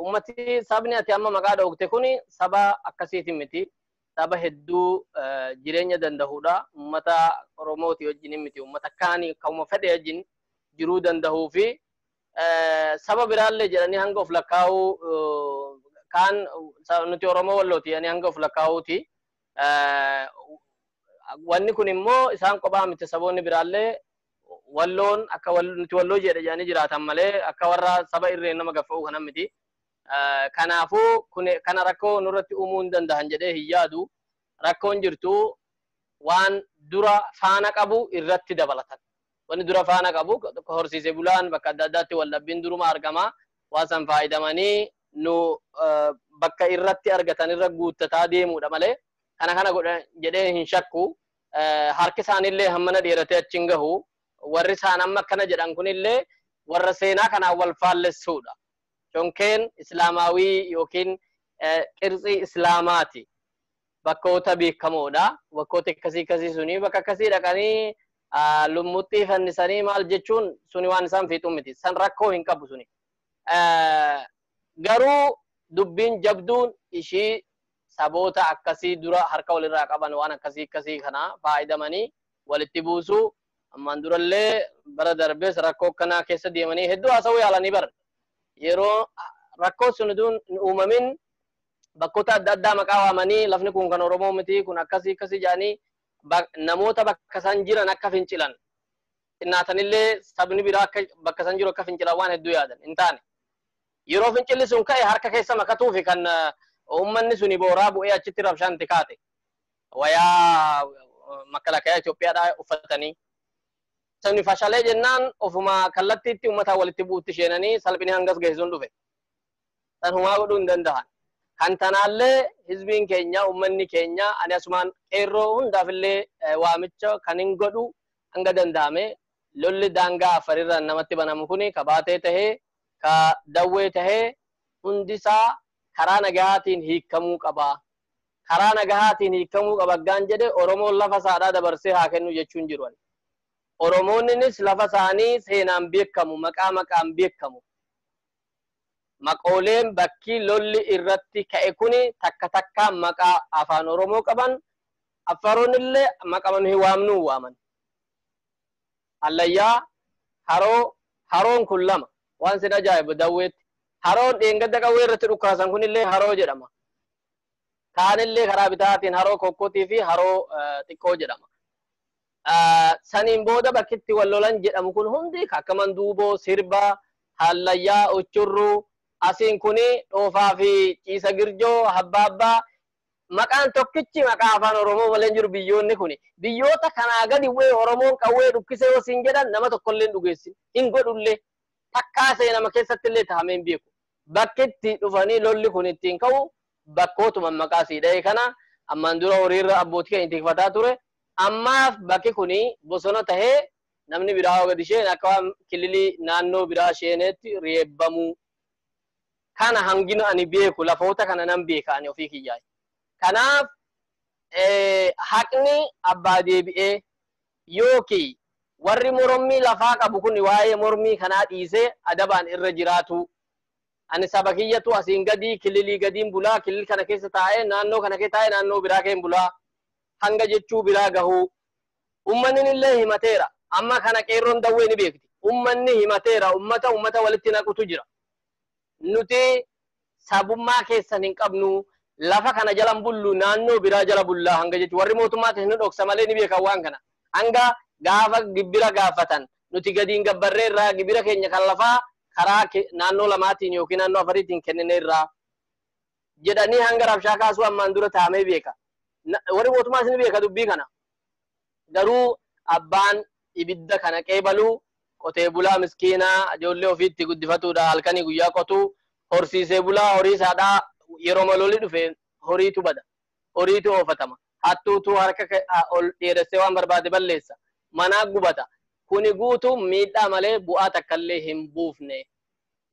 ummati sabni ati amma maqaa dhoofte kuni saba akkasiiti miti. Saba hedduu jireenya danda'uudha. Ummata Oromooti wajjin miti. Ummata kaanii kanuma fedhe wajjin jiruu danda'uu fi saba biraallee jedhanii hanga of lakkaa'uu kaan nuti Oromoo wallooti jedhanii hanga of lakkaa'uuti. Wanni kun immoo isaan kophaa miti saboonni biraallee walloon akka nuti walloo jedhe jedhanii jiraatan malee akka warra saba irreen nama gaffa'uu kanan miti. Kanaafuu kana rakkoo nurratti uumuu hin danda'an jedhee hin yaadu. Rakkoon jirtu waan dura faana qabu irratti dabalatan. Wanni dura faana qabu horsiisee bulaan bakka adda addaatti wallabbiin duruma argama. Waan san faayidamanii nu bakka irratti argatan irra guuttataa deemuudha malee kana kana godhan jedhee hin shakku. Harki isaaniillee hammana dheeratee achi hin gahu. Warri isaan amma akkana jedhan kunillee warra seenaa kanaan wal faallessuudha. Chonkeen islaamaawii yookiin qirtsii islaamaati. Bakkoota beekamoodha. Bakkoota akkasii akkasii suni bakka akkasii dhaqanii lummuxxii fannisanii maal jechuun suni waan isaan fiixu miti. San rakkoo hin qabu suni. Garuu dubbiin jabduun ishii saboota akkasii dura harka walirraa qaban waan akkasii akkasii kana faayidamanii walitti buusuu ammaan durallee bara darbees rakkoo akkanaa keessa deemanii hedduu haasawuu yaalanii bara. Yeroo rakkoo sun utuu hin uumamin bakkoota adda addaa maqaa waamanii lafni kun kan Oromoo miti kun akkasii akkasii jedhanii namoota bakka isaan jiran akka fincilan xinnaatanillee sabni biraa akka bakka isaan jiru akka fincilan waan hedduu yaadan hin taane. Yeroo fincilli sun ka'e harka keessa makatuu fi kan uummanni suni booraa bu'ee achitti rabshaan itti kaate. Wayaa makalakayaa Itoophiyaadhaa uffatanii. Sani fashalee jennaan ofuma kallattiitti uummata walitti bu'utti sheenanii salphini hangas geessisuun dhufe. San humaa godhuu hin danda'an. Kan tanaallee hizbiin keenya uummanni keenya ani asumaan qeerroo hundaafillee waamicha kan hin godhu hanga danda'ame lolli daangaa afarirraan namatti banamu kuni ka baatee tahee ka dawwee tahee hundisaa karaa nagahaatiin hiikamuu qaba. Karaa nagahaatiin hiikamuu qaba gaan jedhe Oromoon lafa isaadhaa dabarsee haa kennu jechuun jiru. Oromoonnis lafa isaanii seenaan beekamu maqaa maqaan beekamu. Maqooleen bakki lolli irratti ka'e kuni takka takka maqaa afaan Oromoo qaban Affaroonnillee maqaa nuyi waamnu waaman. Allayyaa haroo haroon kun lama waan sin ajaa'ibu dawweetti. Haroon dheengadda qawwee irratti dhukkaasan kunillee haroo jedhama. Kaanillee karaa bitaatiin haroo kokkotii fi haroo xiqqoo jedhama. Saniin booda bakkitti wal lolan jedhamu kun hundi akka manduuboo, sirba, hallayyaa, uchurruu asiin kuni dhoofaa fi ciisa girjoo, habbaabbaa maqaan tokkichi maqaa afaan Oromoo malee jiru biyyoonni kuni. Biyyoota kanaa gadi bu'ee Oromoon qawwee dhukkisee yoo siin jedhan nama tokkollee hin dhugeessin. Hin godhullee takkaa seenama keessattillee tahamee hin beeku. Bakkitti dhufanii lolli kun ittiin ka'u bakkootuma maqaa sii dha'e kana ammaan dura horiirra abbootii keenya tikfataa ture. Ammaaf bakki kuni bosona tahee namni biraa yoo gadi isheen akka waan kililii naannoo biraa isheenetti reebbamuu. Kana hangina ani beeku lafoota kana nan beeka ani ofii kiyyaa'e. Kanaaf haqni abbaa deebi'ee yookiin warri mormii lafaa qabu kun waa'ee mormii kanaa dhiisee adabaan irra jiraatu. Ani saba kiyyatu asiin gadii kililii gadiin bulaa kilil kana keessa taa'ee naannoo kana keessa taa'ee naannoo biraa keen bulaa hanga jechuu biraa gahuu. Uummanni illee himateera. Amma kana qeerroon dawwee ni beekti. Uummanni himateera. Uummata uummata walitti naqutu jira. Nuti sabummaa keessan hin qabnu. Lafa kana jalan bullu naannoo biraa jala bullaa hanga jechuun warri mootummaatis ni dhoksa malee ni beekan waan kana. Hanga gaafa gibira gaafatan nuti gadiin gabbarree irraa gibira keenya kan lafaa karaa naannoo lamaatiin yookiin naannoo afuriitiin kennine irraa jedhanii hanga rabshaa kaasuu ammaan dura taa'amee beeka. Warri mootummaas ni beeka dubbii kana. Garuu abbaan ibidda kana qeebaluu qotee bulaa miskiinaa ijoollee ofiitti guddifatuudha halkanii guyyaa qotuu horsiisee bulaa horii isaadhaa yeroo lolli dhufe horiitu bada. Horiitu oofatama. Hattuutu harka ol dheeressee waan barbaade balleessa. Manaa gubata. Kuni guutuun miidhaa malee bu'aa takkallee hin buufne.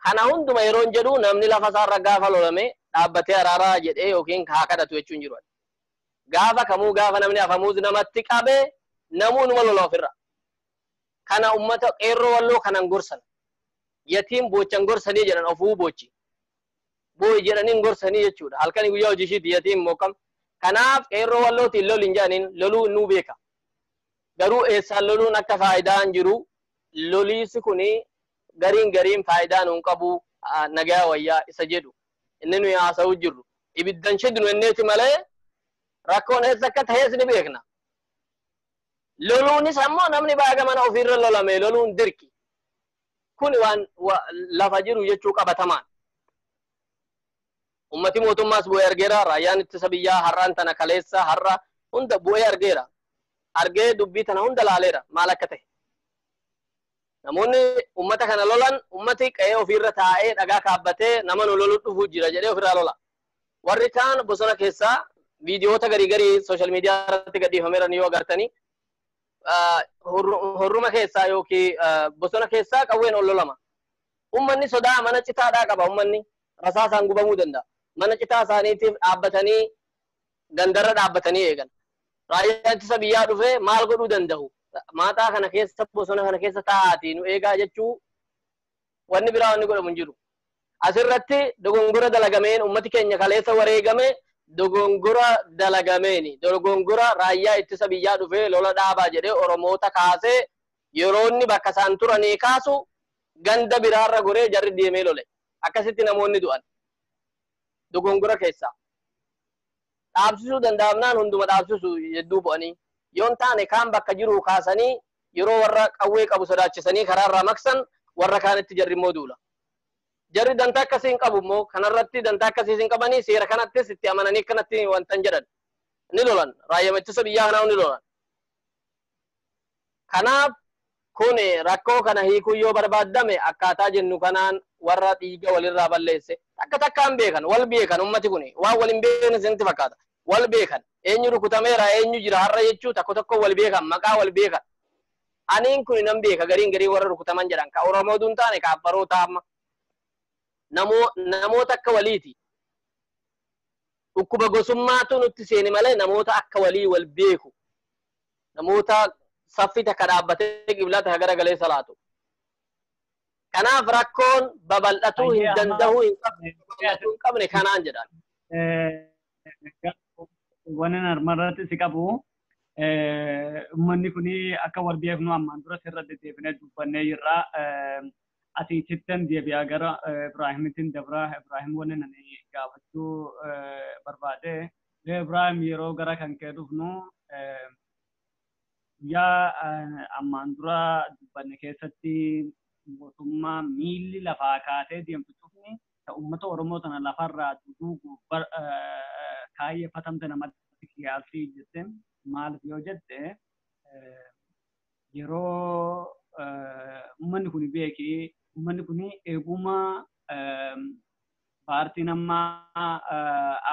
Kana hunduma yeroon jedhu namni lafa isaarra gaafa lolame dhaabbatee araaraa jedhee yookiin haa kadhatu jechuun jiru. Gaafa kamuu gaafa namni afamuus namatti qabee namuu numa lola ofirra. Kana ummata qeerroo walloo kanan gorsan. Yatiin boochan gorsanii jedhan ofuu boochi. Booyi jedhaniin gorsanii jechuudha. Halkanii guyyaa hojii ishiiti yatiin mookam. Kanaaf qeerroo wallootiin lol hin jedhaniin loluu nuu beeka. Garuu eessaan loluun akka faayidaan jiru loliisi kuni gariin gariin faayidaa nuun qabu nagaa wayyaa isa jedhu. Inni nuyi haasa'u jirru. Ibiddan shidnu inneeti malee rakkoon eessa akka ta'es ni beekna. Loluunis ammoo namni baaga mana ofiirra lolame loluun dirqi. Kuni waan lafa jiru jechuu qabatamaan. Ummati mootummaas bu'ee argeera. Raayyaan ittisa biyyaa har'aan tana kaleessa har'a hunda bu'ee argeera. Argee dubbii tana hunda laaleera maal akka ta'e. Namoonni ummata kana lolan ummati qe'ee ofiirra taa'ee dhagaa kaabbatee nama nu lolu dhufuu jira jedhee ofirraa lola. Warri kaan bosona keessaa viidiyoota garii garii sooshaal miidiyaa irratti gadhiifameeran yoo agartanii horruma keessaa yookiin bosona keessaa qawween ol lolama. Ummanni sodaa mana citaadhaa qaba ummanni rasaasaan gubamuu danda'a. Mana citaa isaaniitiif dhaabbatanii gandarra dhaabbatanii eegan. Raayyaan ittisa biyyaa dhufee maal godhuu danda'u? Maataa kana keessa bosona kana keessa taa'aatii nu eegaa jechuu wanni biraa wanni godhamu hin jiru. Asirratti dogongora dalagameen ummati keenya kaleessa wareegame dogongora dalagameeni. Dogongora raayyaa ittisa biyyaa dhufee lola dhaabaa jedhee Oromoota kaasee yeroo inni bakka isaan turanii kaasu ganda biraarra goree jarri deemee lole. Akkasitti namoonni du'an. Dogongora keessaa. Dhaabsisuu danda'amnaan hunduma dhaabsisu hedduu bu'anii. Yoon taane kaan bakka jiru kaasanii yeroo warra qawwee qabu sodaachisanii karaarraa maqsan warra kaanitti jarri immoo duula. Jarri dantaa akkasii hin qabu immoo kanarratti dantaa akkasii hin qabanii seera kanattis itti amananii kanatti wantan jedhan ni lolan raayyaa ittisa biyyaa kanaa ni lolan. Kanaaf kun rakkoo kana hiikuu yoo barbaaddame akkaataa jennu kanaan warra dhiiga walirraa balleesse takka takkaan beekan wal beekan ummati kun waan wal hin beekne isinitti fakkaata wal beekan eenyu rukutameera eenyu jira har'a jechuu tokko tokko wal beekan maqaa wal beekan. Aniin kun nan beeka gariin garii warra rukutaman jedhan ka Oromoo duun taane ka Affaroota amma. Namoota akka waliiti. Dhukkuba gosummaatu nutti seene malee namoota akka walii wal beeku. Namoota saffi takka dhaabbatee qiblaa takka garagalee salaatu. Kanaaf rakkoon babal'atuu hin danda'u hin qabne kanaan jedhan. Wanni armarratti si qabu uummanni kun akka wal beeknu ammaan dura sirra deddeebinee dubbannee jirra. Asiitittan deebi'aa gara Ibraahimitti dabra. Ibraahim wanni ani gaafachuu barbaade. Ibraahim yeroo gara kan kee dhufnu guyyaa ammaan dura dubbanne keessatti mootummaa miilli lafaa kaatee deemtu cufni uummata Oromoo tana lafarraa duguuguuf kaayyeeffatamte namatti kiyaasii jette. Maaliif yoo jette yeroo uummanni kun beekee uummanni kun eeguma paartiin ammaa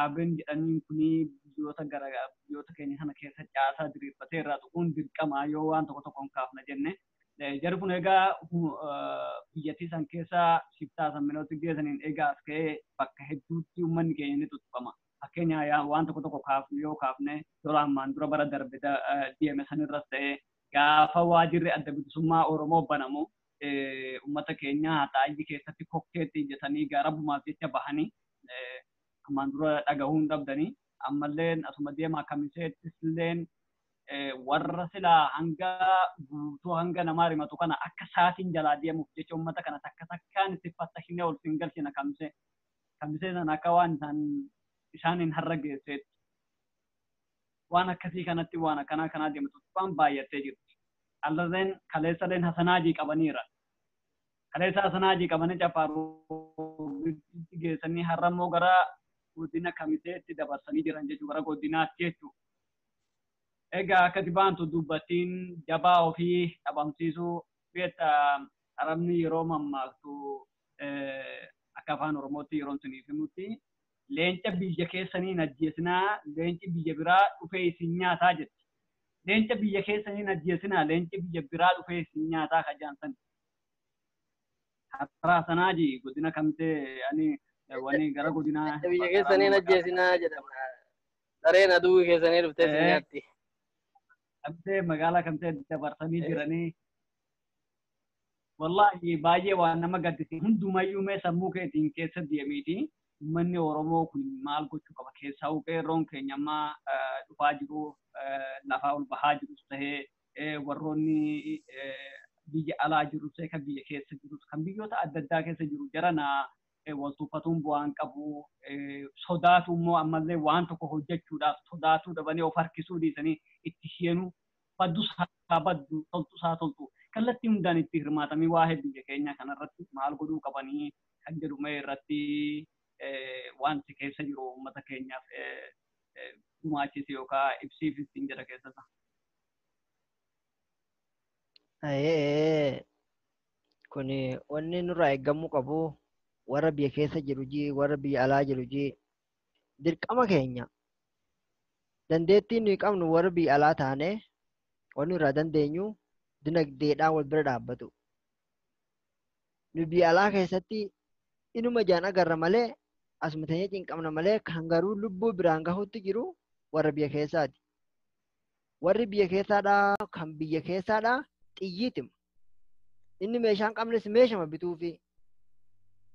ABN jedhaniin kun biyyoota garaagaraa biyyoota keenya kana keessa caasaa diriirfatee irraa tuquun dirqama yoo waan tokko tokkoon kaafna jenne. Jarri kun egaa biyyattii san keessa shiftaa samminooti geessaniin egaa as ka'ee bakka hedduutti uummanni keenya ni tuttuqama. Fakkeenya waan tokko tokko kaafne yoo kaafne yeroo ammaan dura bara darbe deeme sanirras ta'ee gaafa waajirri adda bilisummaa Oromoo banamu uummata keenya haxaayyi keessatti kokkeetti ijjatanii gara bumaaf jecha bahanii ammaan dura dhagahuu hin dhabdanii ammallee asuma deema kamiseettis illeen warra silaa hanga guutuu hanga namaa rimatu kana akka saatiin jalaa deemuuf jecha uummata kana takka takkaan itti fattahinee ol sin galchina kamisee kamisee sana akka waan isaaniin har'a geesseetti waan akkasii kanatti waan akkanaa kanaa deemtu waan baay'attee jirti. Allarreen kaleessaleen Hasanaajii qabaniira. Kaleessa Hasanaajii qabanii Caffaarootti geessanii har'a immoo gara godina Kamiseetti dabarsanii jiran jechuudha gara godinaatti jechuudha. Egaa akkati baantu dubbattiin jabaa ofii dhabamsiisuu beektaa arabni yeroo mammaaktu akka afaan Oromootti yeroo isiniif himutti leenca biyya keessanii hin ajjeesinaa leenci biyya biraa dhufee isin nyaataa jetti. Leenca biyya keessaniin ajjeesinaa, leenci biyya biraa dhufee isin nyaataa kajaansan. Har'aa sanaa ji godina kamtee ani wani gara godinaa. Biyya keessaniin ajjeesinaa jedhama. Sareen aduu keessanii dhuftee isin nyaatti. Kamtee magaalaa kamtee dabarsanii jiranii. Wallaahi baay'ee waan nama gaddisiisu hundumayyuu mee sammuu keetiin keessa deemiiti. Uummanni Oromoo kun maal gochuu qaba? Keessaa qeerroon keenya ammaa dhufaa jiru, lafaa ol bahaa jirus ta'ee warroonni biyya alaa jirus ta'ee kan biyya keessa jirus kan biyyoota adda addaa keessa jiru jarana wal tuffatuun bu'aan qabu. Sodaatu immoo ammallee waan tokko hojjechuudhaaf sodaatuu dhabanii of harkisuu dhiisanii itti seenuu baddus haa baddu toltus haa toltu kallattii hundaan itti hirmaatamii waa'ee biyya keenya kanarratti maal godhuu qabanii kan jedhu mee irratti wanti keessa jiru uummata keenyaaf gumaachise yookaan ibsiif ittiin jedha keessatti. Kun wanni nurraa eeggamuu qabu warra biyya keessa jiru jii warra biyya alaa jiru jii dirqama keenya dandeettii nuyi qabnu warra biyya alaa taane wanni nurraa dandeenyu dinagdeedhaan wal bira dhaabbatu. Nu biyya alaa keessatti inuma jaan agarra malee asuma teenyee cinqabna malee kan garuu lubbuu biraan gahuutti jiru warra biyya keessaati. Warri biyya keessaadhaa kan biyya keessaadhaa xiyyiitima. Inni meeshaa hin qabnes meeshama bituufi.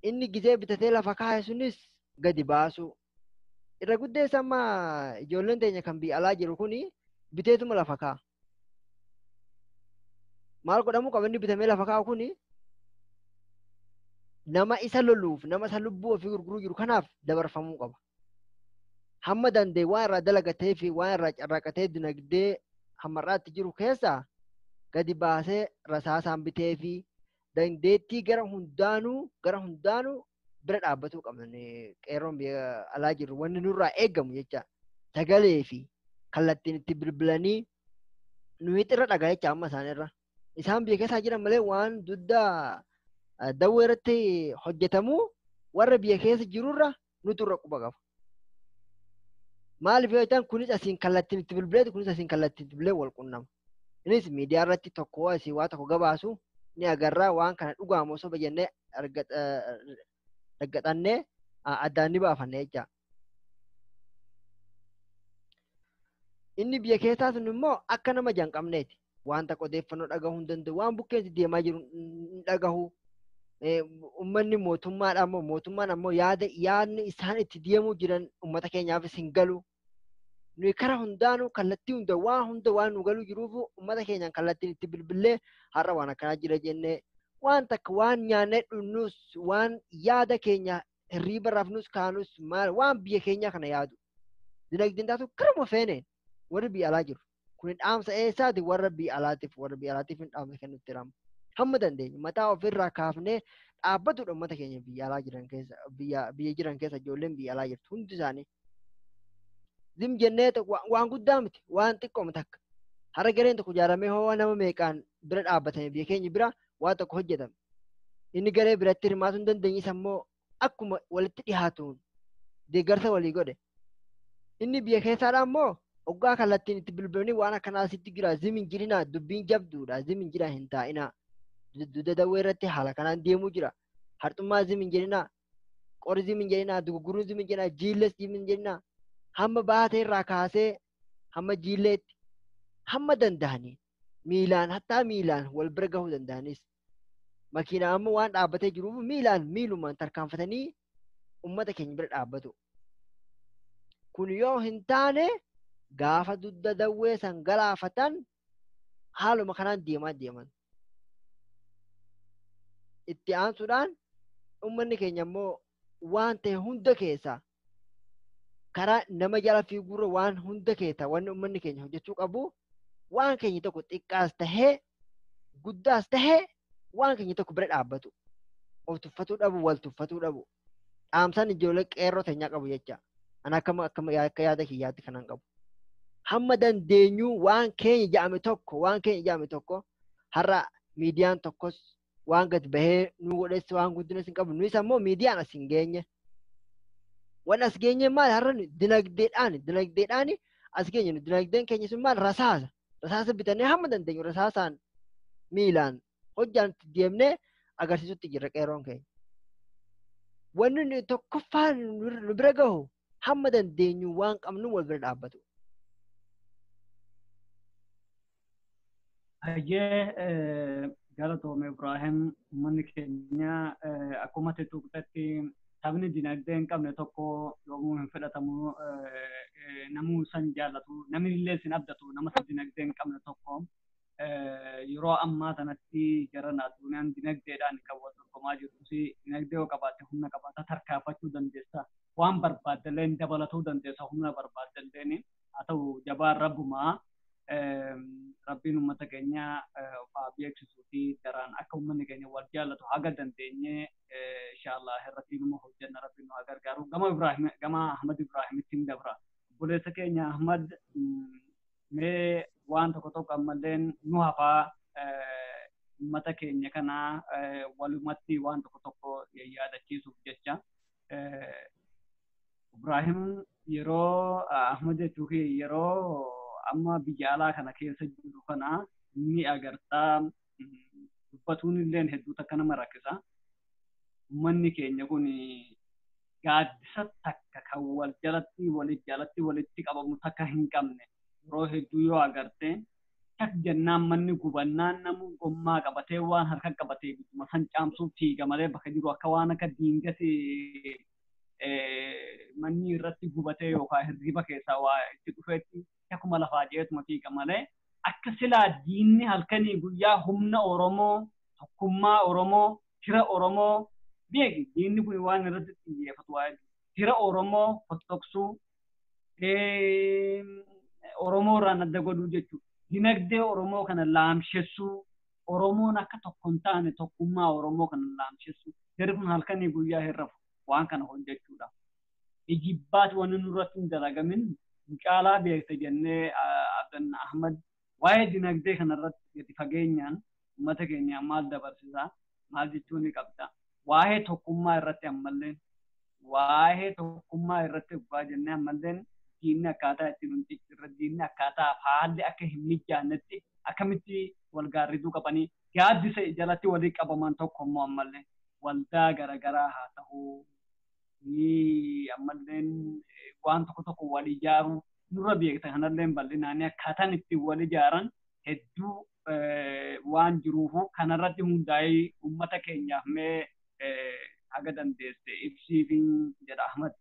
Inni gizee bitatee lafa kaa'e sunis gadi baasu. Irra guddeessa amma ijoolleen teenya kan biyya alaa jiru kuni biteetuma lafa kaa'a. Maal godhamuu qaba inni bitamee lafa kaa'u kuni nama isa loluuf nama isa lubbuu ofii gurguruu jiru kanaaf dabarfamuu qaba. Hamma danda'e waan irraa dalagatee fi waan irraa carraaqatee dinagdee hammarraatti jiru keessaa gadi baasee rasaasaan bitee fi dandeettii gara hundaanuu bira dhaabbatuu qabna qeerroon biyya alaa jiru wanni nurraa eeggamu jecha sagalee fi kallattiin itti bilbilanii nuyi xirra dhagaa jecha amma isaanirra. Isaan biyya keessaa jiran malee waan duddaa dawwee irratti hojjetamu warra biyya keessa jirurra nutu irra quba qaba. Maaliif yoo ta'an kunis asiin kallattiin itti bilbileetu kunis asiin kallattiin itti bilbilee wal qunnama. Innis miidiyaa irratti tokko asii waa tokko gabaasu ni agarraa waan kana dhugaamoo soba jennee argatannee addaan ni baafanne jecha. Inni biyya keessaa sun immoo akka nama janqabneeti. Waan takka odeeffannoo dhagahuu hin danda'u. Waan bukkeensi deemaa jiru hin dhagahu. Uummanni mootummaadha ammoo mootummaan ammoo yaadni isaan itti deemuu jiran uummata keenyaafis hin galu. Nuyi karaa hundaanuu kallattii hunda waan hunda waan nu galuu jiruuf uummata keenyaan kallattiin itti bilbillee har'a waan akkanaa jira jennee waan takka waan nyaannee dhugnus waan yaada keenya hirriiba rafnus kaanus maal waan biyya keenyaa kana yaadu. Dinagdeen taatu karuma feeneen warri biyya alaa jiru. Kun dhaamsa eessaati warra biyya alaatiif hin dhaamsa kennutti hiramu. Hamma dandeenyu mataa ofirraa kaafnee dhaabbatudha uummata keenya biyya alaa jiran keessa biyya jiran keessa ijoolleen biyya alaa jirtu hundi isaanii. Zim jennee waan guddaa miti waan xiqqooma takka. Har'a gareen tokko ijaaramee hoo nama meeqaan bira dhaabbatame biyya keenya bira waa tokko hojjetame. Inni garee biratti hirmaatuu hin dandeenye isa immoo akkuma walitti dhiyaatuun deeggarsa walii godhe. Inni biyya keessaadhaa immoo hoggaa kallattiin itti bilbilanii waan akkanaa asitti jira zim hin jirinaa dubbiin jabduudha zim hin jiraa hin taa'inaa. Dugda dawwee irratti haala kanaan deemuu jira. Harxummaa zim hin jedhinaa, qori zim hin jedhinaa, dugugguruun zim hin jedhinaa, jiilles zim hin jedhinaa. Hamma baatee irraa kaasee hamma jiilleetti hamma danda'anii miilaan hattaa miilaan wal bira gahuu danda'anis makiinaa amma waan dhaabbatee jiruuf miilaan miilumaan tarkaanfatanii uummata keenya bira dhaabbatu. Kun yoo hin taane gaafa dugda dawwee san galaafatan haaluma kanaan deemaa deeman. Itti aansuudhaan uummanni keenya immoo waan ta'e hunda keessaa karaa nama jala fiiguurra waan hunda keessaa wanni uummanni keenya hojjechuu qabu waan keenya tokko xiqqaas tahee guddaas tahee waan keenya tokko bira dhaabbatu. Of tuffatuu dhabu wal tuffatuu dhabu. Dhaamsaan ijoollee qeerroo teenyaa qabu jecha. Ani akka yaada kiyyaatti kanan qabu. Hamma dandeenyu waan keenya jedhame tokko har'a miidiyaan tokkos waan gad bahee nu godhes waan guddinas hin qabu. Nuyis ammoo miidiyaan as hin geenye. Waan as geenye maal har'a dinagdeedhaan as geenye dinagdeen keenya sun maal rasaasa. Rasaasa bitannee hamma dandeenyu rasaasaan miilaan hojjaan itti deemnee agarsiisutti jirra qeerroon keenya. Wanni nuyi tokkoffaan nu bira gahu hamma dandeenyu waan qabnu wal bira dhaabbatu. Hayyee, galatoome Ibraahim. Uummanni keenya akkuma tuqxetti sabni dinagdee hin qabne tokko yoomuu hin fedhatamu, namuu san jaallatu, namni illee sin abdatu. Nama dinagdee hin qabne tokko yeroo ammaa kanatti jaran addunyaan dinagdeedhaan kan wal dorgomaa jirtus, dinagdee yoo qabaatte humna qabaata, tarkaanfachuu dandeessa, waan barbaaddelleen dabalatuu dandeessa, humna barbaaddelleen haa ta'u. Jabaan rabbumaa. Rabbiin uummata keenya haa beeksisuu fi daraan akka uummanni keenya wal jaallatu haga dandeenye inshallah irratti numa hojjenna. Rabbiin nu haa gargaaru. Gama Ibrahim, gama Ahmad Ibrahimitti hin dabra. Obboleessa keenya Ahmad, mee waan tokko tokko ammalleen nu hafaa, uummata keenya kana walumatti waan tokko tokko yaadachiisuuf jecha. Ibrahim yeroo Ahmad jechuu yeroo amma biyya alaa kana keessa jiru kana ni agartaa, dubbatuun illeen hedduu takka nama rakkisa. Uummanni keenya kun gaaddisa takka kan wal jalatti walit jalatti walitti qabamu takka hin qabne. Yeroo hedduu yoo agarte, tak jennaan manni gubannaan namu gommaa qabatee waan harka qabatee bituma san caamsuuf fiiga malee, bakka jiru akka waan akka diingati manni irratti gubatee yookaan hirriba keessaa waa itti dhufeetti akkuma lafaa jeetuma fiiga malee, akka silaa diinni halkanii guyyaa humna Oromoo, tokkummaa Oromoo, fira Oromoo beeki. Diinni kun waan irratti xiyyeeffatu waa'ee fira Oromoo fottoqsuu, Oromoo irraan adda godhuu jechuudha. Dinagdee Oromoo kana laamshessuu, Oromoon akka tokko hin taane, tokkummaa Oromoo kana laamshessuu. Jarri kun halkanii guyyaa hin rafu waan kana hojjechuudha. Ijibbaati wanni nurratti hin dalagamin caalaa beekte jennee Abdan Ahmad, waa'ee dinagdee kanarratti gadi fageenyaan uummata keenya maal dabarsisaa, maal jechuu ni qabda? Waa'ee tokkummaa irratti ammallee, waa'ee tokkummaa irratti dhugaa jennee, ammalleen diinni akkaataa ittiin hundi diinni akkaataa haalli akka hin mijaannetti akkamitti wal gaarriduu qabanii gaaddisa jalatti walii qabaman tokko immoo ammallee waldaa garaagaraa haa ta'uu, ammalleen waan tokko tokko wal ijaaruu nurra beekta. Kanallee bal'inaanii akkaataan ittiin wal ijaaran hedduu waan jiruufu kanarratti hundaa'ee uummata keenyaaf mee haga dandeesse ibsiifin jedha, Ahmad.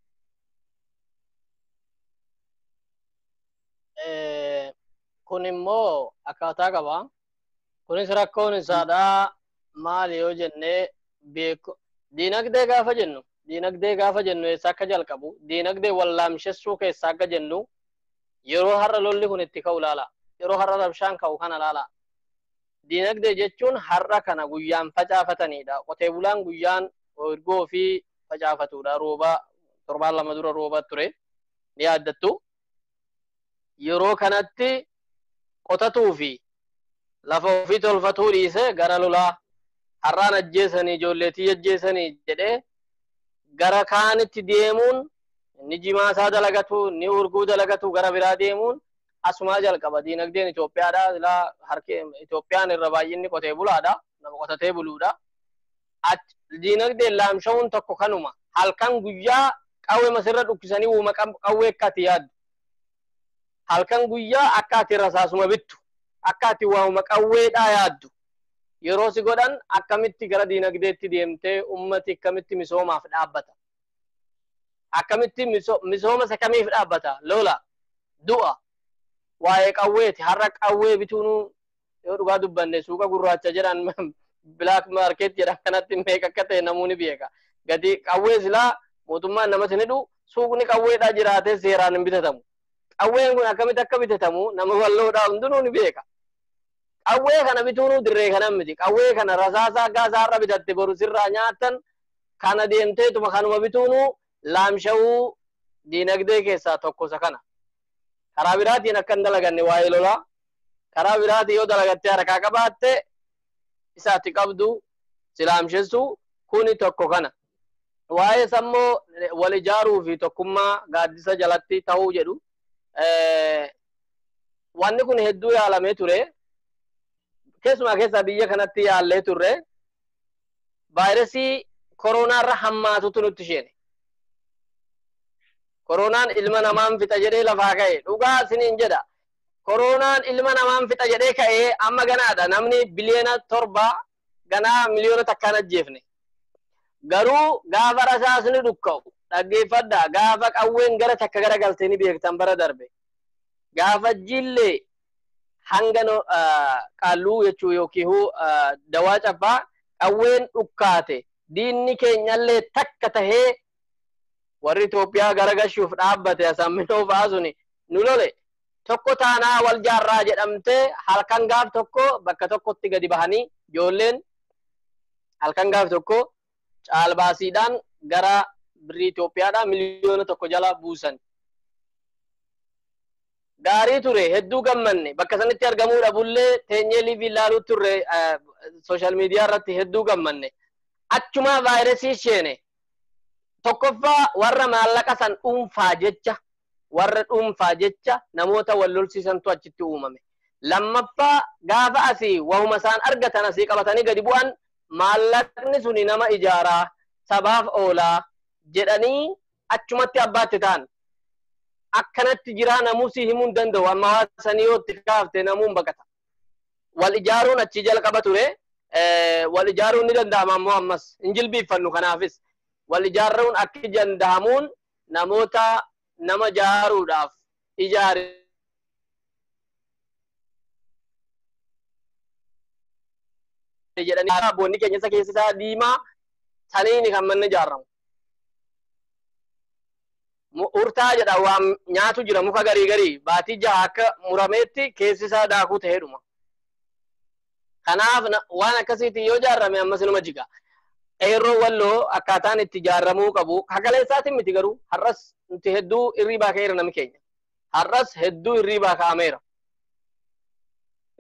Kun immoo akkaataa qaba. Kunis rakkoon isaadhaa maali yoo jennee, beeku diinagdee gaafa jennu eessa akka jalqabu, diinagdee wallaamshessuu keessa akka jennu, yeroo har'a lolli kun itti ka'u laala. Yeroo har'a rabshaan ka'u kana laala. Diinagdee jechuun har'a kana guyyaan facaafatanidha. Qotee bulaan guyyaan ergoo fi facaafatudha. Rooba torbaan 2 dura rooba ture. Ni yaaddattu. Yeroo kanatti qotatuu fi lafa ofii tolfatuu dhiise gara lolaa har'aan ajjeesanii ijoolleetii ajjeesanii jedhee gara kaanitti deemuun, inni jimaa isaa dalagatu, inni urguu dalagatu gara biraa deemuun asumaa jalqaba. Diinagdeen Itoophiyaadha. Silaa harki Itoophiyaan irra baay'inni qotee bulaadha. Nama qotatee buluudha. Diinagdeen laamsha'uun tokko kanuma. Halkan guyyaa qawwee masirra dhukkisanii uuma qawwee akka ati yaaddu. Halkan guyyaa akka ati rasaasuma bittu. Akka ati waa'uma qawweedhaa yaaddu. Yeroo si godhan akkamitti gara diinagdeetti deemtee ummati akkamitti misoomaaf dhaabbata? Akkamitti misooma isa kamiif dhaabbata? Lola, du'a, waa'ee qawweeti. Har'a qawwee bituun yoo dhugaa dubbanne suuqa gurraacha jedhan, black market jedhan kanatti meeqa akka ta'e namoonni beeka. Gati qawwee silaa mootummaan namatti hin hidhu, suuqni qawweedhaa jiraatee seeraan hin bitatamu. Qawween kun akkamitti akka bitatamu nama bal'oodhaa hundinuu ni beeka. Qawwee kana bituunuu dirree kana miti. Qawwee kana rasaasaa gaasaa har'a bitatte boru sirraa nyaattan kana deemteetuma kanuma bituunuu laamsha'uu diinagdee keessaa tokko isa kana. Karaa biraatiin akka hin dalaganne waa'ee lolaa. Karaa biraatiin yoo dalagattee harkaa qabaatte isaatti qabdu si laamshessu, kuni tokko kana. Waa'ee sammoo wal ijaaruu fi tokkummaa gaaddisa jalatti ta'uu jedhu. Wanni kun hedduu yaalamee ture. Keessumaa keessaa biyya kanatti yaallee turre. Vaayirasii koronaarra hammaatutu nutti isheene. Koronaan ilma namaan fixa jedhee lafaa ka'e. Dhugaa isiniin jedha. Koronaan ilma namaan fixa jedhee ka'ee amma ganaadha. Namni biliyoona 7 ganaa miliyoona takkaan ajjeefne. Garuu gaafa rasaasni dhukka'u dhaggeeffadhaa. Gaafa qawween gara takka gara galtee ni beektan bara darbe. Gaafa jillee hanga qaalluu jechuu yookiin dawaa caffaa qawween dhukkaate diinni keenyallee takka tahee warri Itoophiyaa gara gashuuf dhaabbate asamminoo fa'aa suni nu lole. Tokko taanaa wal jaarraa jedhamtee halkan gaaf tokko bakka tokkotti gadi bahanii ijoolleen halkan gaaf tokko caalbaasiidhaan gara birrii Itoophiyaadhaan miliyoona 1 jala buusan. Gaarii ture hedduu gammanne bakka sanitti argamuu dhabullee teenyee liivii ilaaluu turre sooshaal miidiyaa irratti hedduu gammanne. Achumaa vaayirasii isheene tokkoffaa warra maallaqa san dhuunfaa jecha warra dhuunfaa jecha namoota wal lolsiisantu achitti uumame. Lammaffaa gaafa asii wahuma isaan argatan asii qabatanii gadi bu'an maallaqni suni nama ijaaraa sabaaf oolaa jedhanii achumatti abbaatti ta'an. Akkanatti jiraa namuu si himuu hin danda'u. Amma waan sanii yoo itti kaafte namuun baqata. Wal ijaaruun achi jalqaba ture. Wal ijaaruun ni danda'ama ammoo ammas hin jilbiiffannu kanaafis. Wal ijaaruun akki danda'amuun namoota nama ijaaruudhaaf ijaare jedhanii abboonni keenya isa keessa isaa diimaa saniini kan manni ijaaramu. Urtaa jedha waan nyaatu jira muka garii garii baatii 6 akka murameetti keessi isaa daakuu ta'eedhuma. Kanaaf waan akkasiitiin yoo ijaarame ammas inuma jiga. Qeerroo walloo akkaataan itti ijaaramuu qabu kakaleessaatiin miti garuu har'as nuti hedduu irriibaa ka'eera namni keenya. Har'as hedduu irriibaa ka'ameera.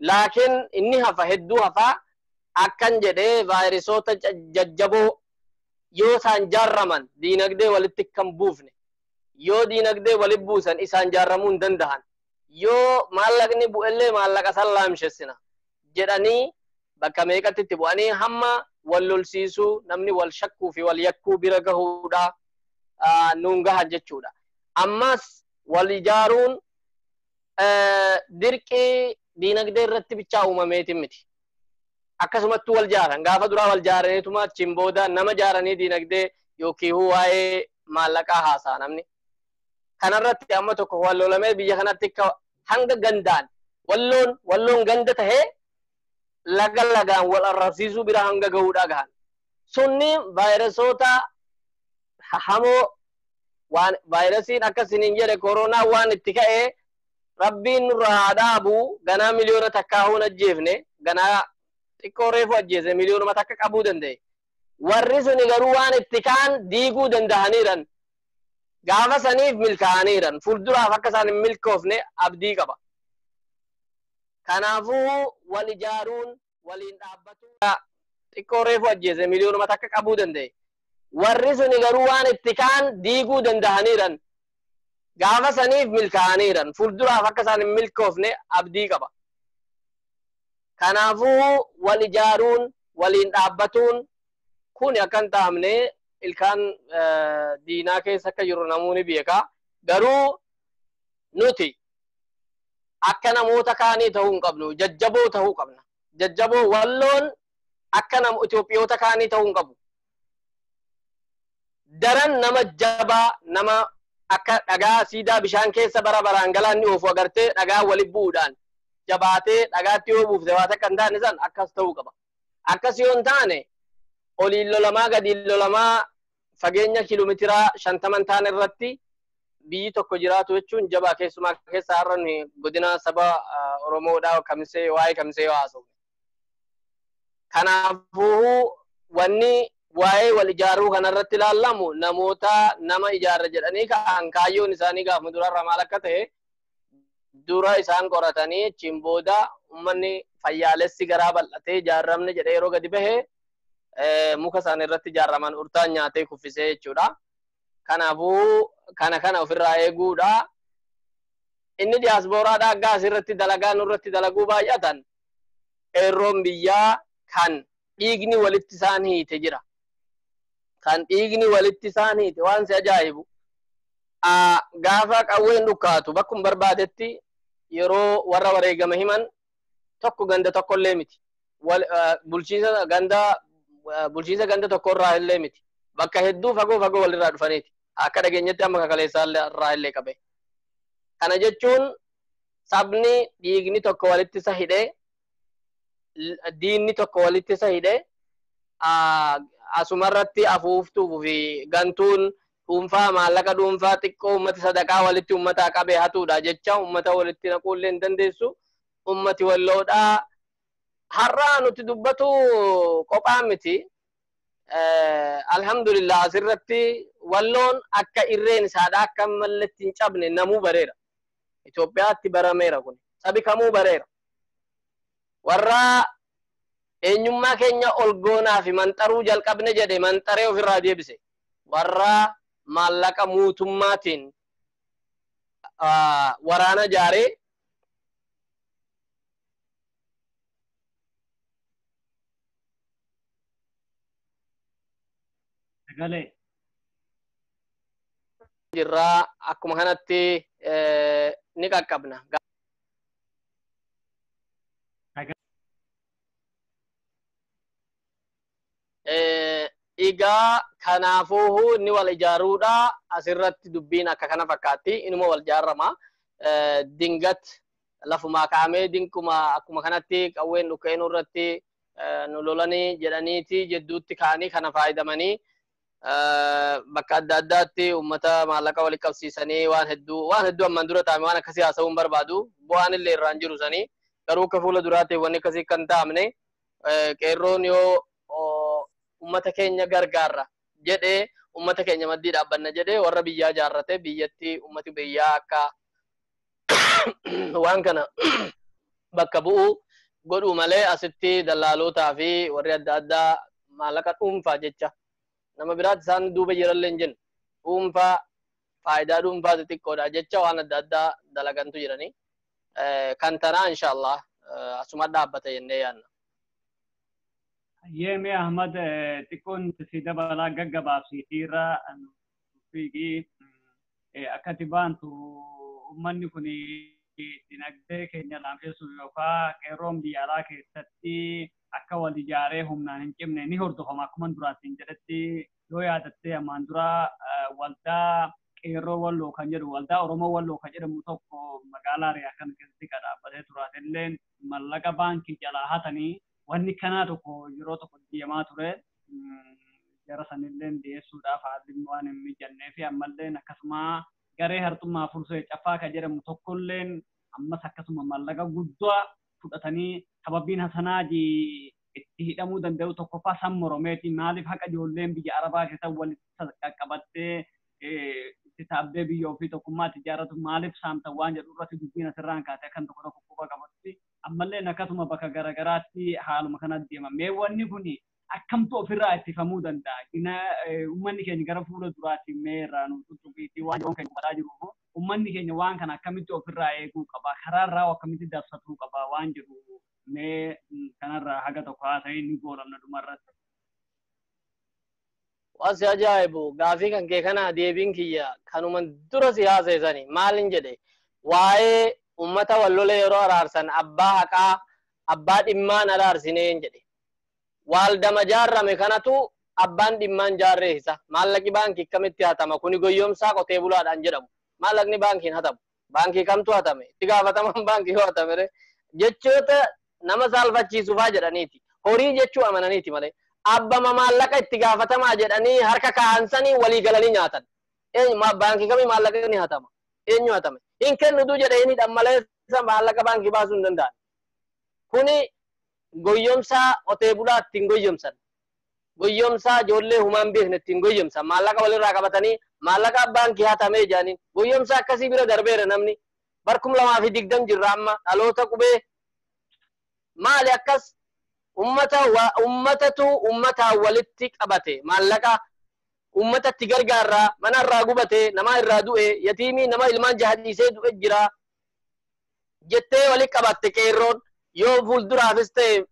Laakiin inni hafa hedduu hafaa akkan jedhee vaayirisoota jajjaboo yoo isaan jaarraman diinagdee walitti kan buufne. Yoo diinagdee walitti buusan isaan jaarramuu hin danda'an. Yoo maallaqni bu'ellee maallaqa san laamshessina jedhanii bakka meeqatti itti bu'anii hamma wal lolsiisuu namni wal shakkuu fi wal yakkuu bira gahuudha nuun gahan jechuudha. Ammas wal ijaaruun dirqii diinagdee irratti bichaa uumameetiin miti. Akkasumattuu wal jaaran gaafa duraa wal jaaraniituma achiin booda nama jaaranii diinagdee yookiin waa'ee maallaqaa haasa'a namni. Kanarratti amma tokko wal lolamee biyya kanatti hanga gandaan walloon ganda tahee laga lagaan wal arrabsiisuu bira hanga gahuudhaa gahan. Sunni vaayirasoota hamoo waan vaayirasiin akkasiniin jedhe koronaa waan itti ka'ee rabbiin nurraa haa dhaabu ganaa miliyoona takkaa hoon ajjeefne ganaa xiqqoo reefu ajjeese miliyoonuma takka qabuu danda'e. Warri suni garuu waan itti ka'an diiguu danda'aniiran. Gaafa saniif milkaa'aniiran. Fuulduraaf akka isaan hin milkoofne abdii qaba. Kanaafuu wal ijaaruun waliin dhaabbatu xiqqoo reefu ajjeese miliyoonuma takka qabuu danda'e. Warri suni garuu waan itti ka'an diiguu danda'aniiran. Gaafa saniif milkaa'aniiran. Fuulduraaf akka isaan hin milkoofne abdii qaba. Kanaafuu wal ijaaruun waliin dhaabbatuun kun akka hin taamne ilkaan diinaa keessa akka jiru namoonni beeka. Garuu nuti akka namoota kaanii ta'uu hin qabnu. Jajjaboo ta'uu qabna. Jajjaboo walloon akka nama Itoophiyoota kaanii ta'uu hin qabu. Daran nama jabaa nama akka dhagaa siidaa bishaan keessa bara baraan galaanni oofu agartee dhagaa walitti bu'uudhaan jabaatee dhagaatti yoo buufte waan akka hin taane san akkas ta'uu qaba. Akkas yoo hin taane oliin lolamaa gadiin lolamaa fageenya kiiloomeetira 50 taane irratti biyyi tokko jiraatu jechuun jabaa keessumaa keessa har'a nuyi godina saba Oromoodhaa kamisee waa'ee kamisee haasofne. Kanaafuu wanni waa'ee wal ijaaruu kanarratti ilaalamu namoota nama ijaarra jedhanii ka'an kaayyoon isaanii gaafuma durarra maal akka ta'e dura isaan qoratanii achiin booda uummanni fayyaalessi garaa bal'atee ijaarramne jedhee yeroo gadi bahe muka isaan irratti ijaarraman urtaan nyaatee kuffisee jechuudha. Kanaafuu kana ofirraa eeguudha. Inni diyaaspooraadhaa akka asirratti dalagaa nurratti dalaguu baay'atan qeerroon biyyaa kan dhiigni walitti isaan hiite jira. Kan dhiigni walitti isaan hiite waan si ajaa'ibu. Gaafa qawween dhukkaatu bakkuma barbaadetti yeroo warra wareegama himan tokko ganda tokkollee miti. Bulchiinsa ganda tokkorraa illee miti. Bakka hedduu fagoo fagoo walirraa dhufaniiti. Akka dhageenyatti amma kakaleessaa irraa illee qabe. Kana jechuun sabni dhiigni tokko walitti isa hidhee, diinni tokko walitti isa hidhee, asumarratti afuuftuu fi gantuun dhuunfaa maallaqa dhuunfaa xiqqoo ummati sadaqaa walitti ummataa qabee hatuudha jecha ummata walitti naquu illee hin dandeessu. Ummati walloodhaa har'aa nuti dubbatu qophaa miti. Alhamdulillah, asirratti walloon akka irreen isaadhaa akka malletti hin cabne namuu bareera. Itoophiyaatti barameera kun. Sabi kamuu bareera. Warra eenyummaa keenya ol goonaa fi manxaruu jalqabne jedhe manxaree ofirraa deebise. Warra maallaqa mootummaatiin waraana jaaree Sagalee. Jirraa akkuma kanatti ni qaqqabna. Egaa kanaafuu inni wal ijaaruudha. Asirratti dubbiin akka kana fakkaatti, inuma wal ijaarama. Dingat lafumaa kaa'amee dinkuma akkuma kanatti qawween dhukkeen irratti nu lolanii jedhaniiti jedduutti ka'anii kana faayidamanii bakka adda addaatti uummata maallaqa walitti qabsiisanii waan hedduu ammaan dura taa'ame waan akkasii haasa'uun barbaadu, bu'aan illee irraan jiru sanii. Garuu akka fuula duraatti wanni akkasii kan taa'amne, qeerroon yoo ummata keenya gargaarra jedhee, ummata keenya maddii dhaabbanna jedhee, warra biyyaa jaarrate biyyatti ummati biyyaa akka waan kana bakka bu'u godhuu malee, asitti dallaalotaa fi warri adda addaa maallaqa dhuunfaa jecha nama biraatti isaan duuba jirallee hin jennu, dhuunfaa faayidaa dhuunfaa xixiqqoodha jecha waan adda addaa dalagantu jiranii kan tanaa inshallah asuma dhaabbata jennee yaadna. Yeemee Ahmad, xiqqoon si dabalaa gaggabaabsiitiirra fiigii akkati baantu. Uummanni kun dinagdee keenya laamsessuuf yookaan qeerroon biyya alaa keessatti akka wal ijaaree humnaan hin cimne ni hordofama. Akkuma duraatiin jedhetti yoo yaadatte, ammaan dura waldaa qeerroo walloo kan jedhu, waldaa Oromoo walloo kan jedhamu tokko magaalaa Riyaa kana keessatti kan dhaabbatee turaatilleen mallaqa baankii jalaa hatanii wanni kanaa tokko yeroo tokko deemaa ture. Jara sanilleen dhiyeessuudhaaf haalli waan hin mijannee fi ammalleen akkasuma garee harxummaa fursee caffaa kan jedhamu tokkolleen ammas akkasuma mallaqa guddaa fudhatanii sababiin hasanaaji itti hidhamuu danda'u tokkoffaa san moromeeti. Maaliif haqa ijoolleen biyya arabaa keessa walitti qaqqabattee itti taabdee biyya ofii tokkummaatti ijaarratu maaliif saamtan waan jedhu irratti dubbiin asirraan kaatee akkan tokko tokko quba qabatti. Ammalleen akkasuma bakka garagaraatti haaluma kana deema. Mee wanni kun akkamtu ofirraa ittifamuu danda'a? Uummanni keenya gara fuula duraatti mee irraa nu tuttuqiitii waan yeroon keenya hubataa jiruuf, uummanni keenya waan kana akkamitti ofirraa eeguu qaba? Karaarraa akkamitti dabsatuu qaba waan jedhu mee kanarraa haga tokko haasa'ee ni goolabna dhumarratti. Waan si ajaa'ibu, gaafii kan kee kana deebiin kiyya kanuma dura si haasa'isani maalin jedhe? Waa'ee ummata wallolee yeroo araarsan abbaa haqaa, abbaa dhimmaan araarsineen jedhe. Waaldama jaarrame kanatu abbaan dhimmaan jaarree isa. Maallaqi baankii akkamitti hatama? Kuni goyyomsaa qotee bulaadhaan jedhamu. Maallaqni baankiin hatamu. Baankii kamtu hatame? Itti gaafataman baankii yoo hatame jechoota nama saalfachiisufaa jedhaniiti. Horii jechuu amananiiti malee. Abbama maallaqa itti gaafatamaa jedhanii harka kaa'ansanii walii galanii nyaatan. Eenyu baankii kamii maallaqa ni hatama? Eenyu hatame? Hin kennutu jedhee hin hidhan malee maallaqa baankii baasuu hin danda'an. Kuni goyyomsaa qotee bulaa ittiin goyyomsan. Goyyomsaa ijoollee humaan beekne ittiin goyyomsan. Maallaqa walirraa qabatanii maallaqa baankii hatamee jedhaniin. Goyyomsaa akkasii bira darbeera namni. Barkum 2020 jirra amma, dhaloota qubee. Maali akkas ummata ummatatu ummataan walitti qabate maallaqa ummatatti gargaarraa, mana irraa gubate, nama irraa du'e, yatiimii nama ilmaan jaha dhiisee du'e jira. Jettee walitti qabatte qeerroon yoo fuulduraafis ta'e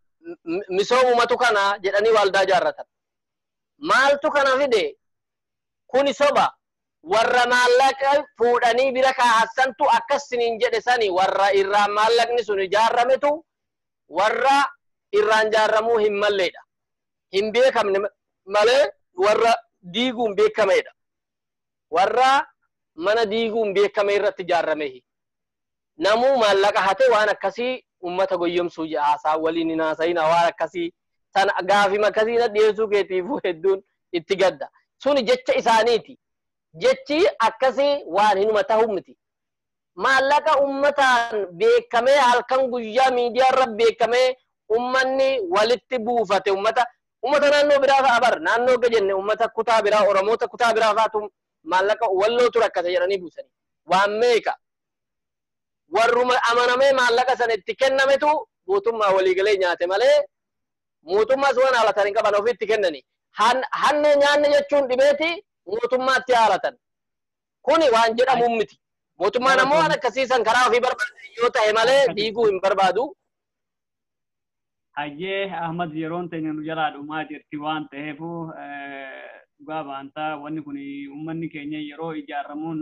misoomumatu kana jedhanii waldaa ijaarratan. Maaltu kana fide? Kuni soba. Warra maallaqa fuudhanii bira kaahassantu akkas siniin jedhe sani warra irraa maallaqni sun ijaarrametu warra irraan ijaarramuu hin malleedha. Hin beekamne malee warra diiguun beekameedha. Warra mana diiguun beekame irratti ijaarrame. Namuu maallaqa hate waan akkasii ummata goyyomsuu haasaa waliin hin haasa'in waan akkasii sana gaafima akkasii na dhiyeessuu keetiifuu hedduun itti gadda. Suni jecha isaaniiti. Jechi akkasii waan hinuma ta'u miti. Maallaqa ummataan beekamee halkan guyyaa miidiyaa irra beekamee ummanni walitti buufate ummata naannoo biraa fa'a bar naannoo jenne ummata kutaa biraa Oromoota kutaa biraa fa'aatu maallaqa wallootu rakkate jedhanii buusanii. Waan meeqa warruma amanamee maallaqa sana itti kennametu mootummaa waliigalee nyaate malee mootummaas waan haalatan hin qaban ofiitti kennani. Hanne nyaanne jechuun dhibeeti mootummaatti haalatan. Kuni waan jedhamu miti. Mootummaan ammoo waan akkasiisan karaa ofii barbaadu yoo ta'e malee diiguu hin barbaadu. Hayyee Ahmad yeroon teenya nu jalaa dhumaa jirti waan ta'eef dhugaa baantaa wanni kun uummanni keenya yeroo ijaaramu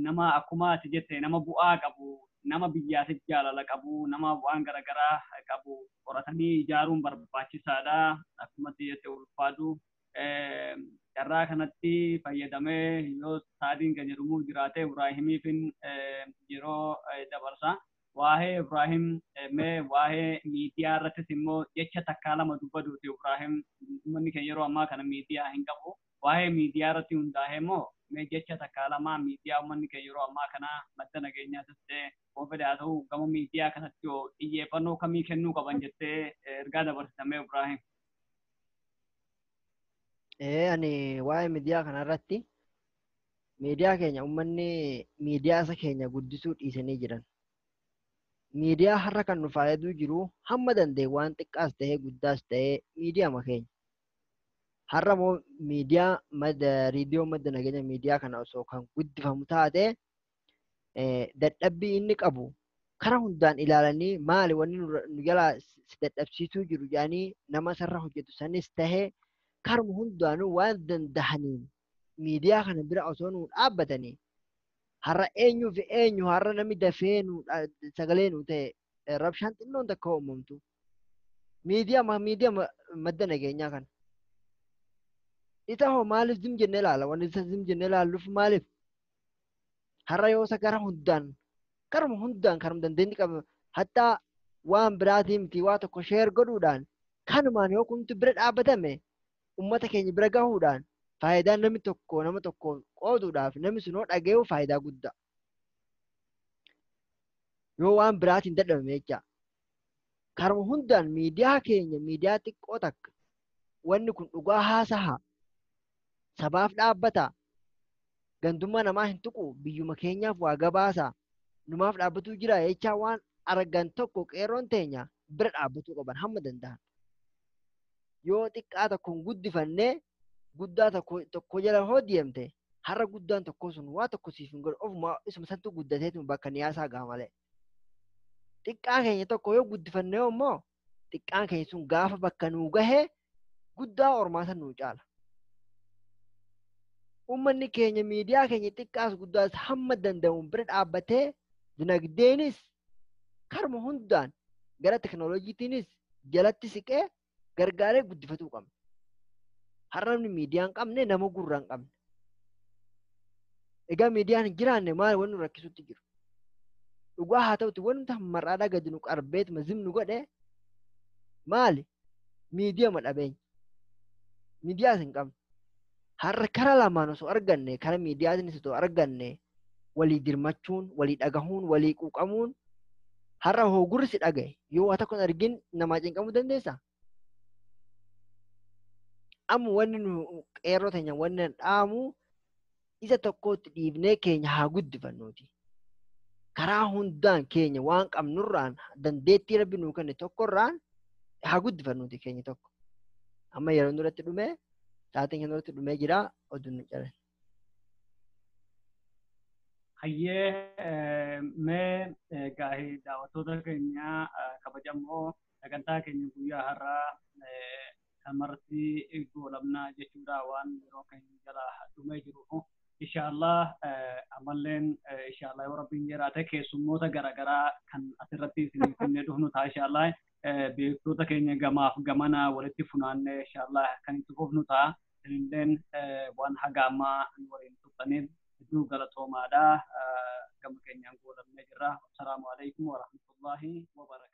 nama akkuma ati jette nama bu'aa qabu nama biyyaatiif jaalala qabu nama waan garaagaraa qabu qoratanii ijaaruun barbaachisaadha akkuma ati jette ulfaatu carraa kanatti fayyadamee yoo saadiin kan jedhamu jiraate Ibraahimiifin yeroo dabarsa. Waa'ee Ibraahim mee waa'ee miidiyaa irrattis immoo jecha takkaa lama dubbaduuti Ibraahim uummanni keenya yeroo ammaa kana miidiyaa hin qabu. Waa'ee miidiyaa irratti hundaa'ee immoo mee jecha takkaa lama miidiyaa uummanni keenya yeroo ammaa kana madda nageenyaatis ta'e waan fedhe haa ta'u gama miidiyaa kanatti yoo xiyyeeffannoo kamii kennuu qaban jettee ergaa dabarsitamee Ibraahim. Ani waa'ee miidiyaa kanarratti miidiyaa keenya uummanni miidiyaa isa keenya guddisuu dhiisanii jiran. Miidiyaa har'a kan nu fayyaduu jiru hamma danda'e waan xiqqaas ta'ee guddaas ta'ee miidiyaama keenya. Har'a immoo miidiyaa madda reediyoo madda nageenya miidiyaa kana osoo kan guddifamu taate dadhabbii inni qabu karaa hundaan ilaalanii maali wanni nu jalaa si dadhabsiisuu jiru jedhanii nama sarara hojjetu sanis ta'ee karuma hundaanuu waan danda'aniin miidiyaa kana bira osoo nu dhaabbatanii har'a eenyuu fi eenyu har'a namni dafee nu sagalee nu ta'e rabshaan xinnoon takka uumamtu miidiyaa madda nageenyaa kana. Isa hoo maaliif zim jennee ilaala? Wanni isa zim jennee ilaalluuf maaliif? Har'a yoo isa gara hundaan karuma hundaan karuma dandeenyi qaba hattaa waan biraatii miti waa tokko sheer godhuudhaan kanumaan yoo kuntu bira dhaabbatame uummata keenya bira gahuudhaan faayidaan namni tokko nama tokko qooduudhaaf namni sun hoo dhaga'u faayidaa guddaa. Yoo waan biraatiin dadhabame jecha. Karuma hundaan miidiyaa keenya miidiyaa xiqqoo takka wanni kun dhugaa haasaha sabaaf dhaabbata gandummaa namaa hin tuqu biyyuma keenyaaf waa gabaasa numaaf dhaabbatuu jira jechaa waan argan tokko qeerroon teenya bira dhaabbatuu qaban hamma danda'an. Yoo xiqqaa tokko hin guddifannee guddaa tokko jala hoo deemte har'a guddaan tokko sun waa tokko siif hin godhu ofuma isuma santu guddateetu bakka niyaasaa gaha malee. Xiqqaa keenya tokko yoo guddifannee immoo xiqqaan keenya sun gaafa bakka nuu gahee guddaa ormaa san nuu caala. Uummanni keenya miidiyaa keenya xiqqaas guddaas hamma danda'uun bira dhaabbatee dinagdeenis karuma hundaan gara teknooloojiitiinis jalatti siqee gargaaree guddifatuu qabna. Har'a namni miidiyaa hin qabne nama gurra hin qabne. Egaa miidiyaan hin jiraanne maal wanni nu rakkisutti jiru? Dhugaa haa ta'uti wanta mar'aadhaa gadi nu qarbeetuma zimnu godhe maali? Miidiyaa dhabeenya. Miidiyaas hin qabne. Har'a kara lamaan osoo arganne kara miidiyaatiinis osoo arganne walii dirmachuun, walii dhagahuun, walii quuqamuun har'a hoo gurri si dhagaye yoo waa tokko hin argin namaa cinqamuu dandeessaa? Amma wanni nu qeerroo teenya wanni dhaamu isa tokkotti dhiibnee keenya haa guddifannuuti. Karaa hundaan keenya waan qabnurraan dandeettii rabbi nuu kenne tokkorraan haa guddifannuuti keenya tokko. Amma yeroo duratti dhumee sa'aatiin kan duratti dhumee jira oduun nu cale. Hayyee, mee gaahee daawwattoota keenya kabajamoo, sagantaa keenya guyyaa har'aa kamarratti goolabnaa jechuudha, waan yeroo keenya jala dhumee jiruuf. Inshaallah ammalleen inshaallah yoo Rabbiin jiraate keessummoota garaagaraa kan asirratti isinii finnee dhufnu ta'a. Inshaallah beektoota keenya gamaaf gamana walitti funaannee inshaallah kan itti fufnu ta'a. Isinilleen waan haga ammaa nu waliin turtaniif hedduu galatoomaadha. Gama keenyaan goolabnee jirra. Assalaamu alaikum warahmatullahi wabarakatuh.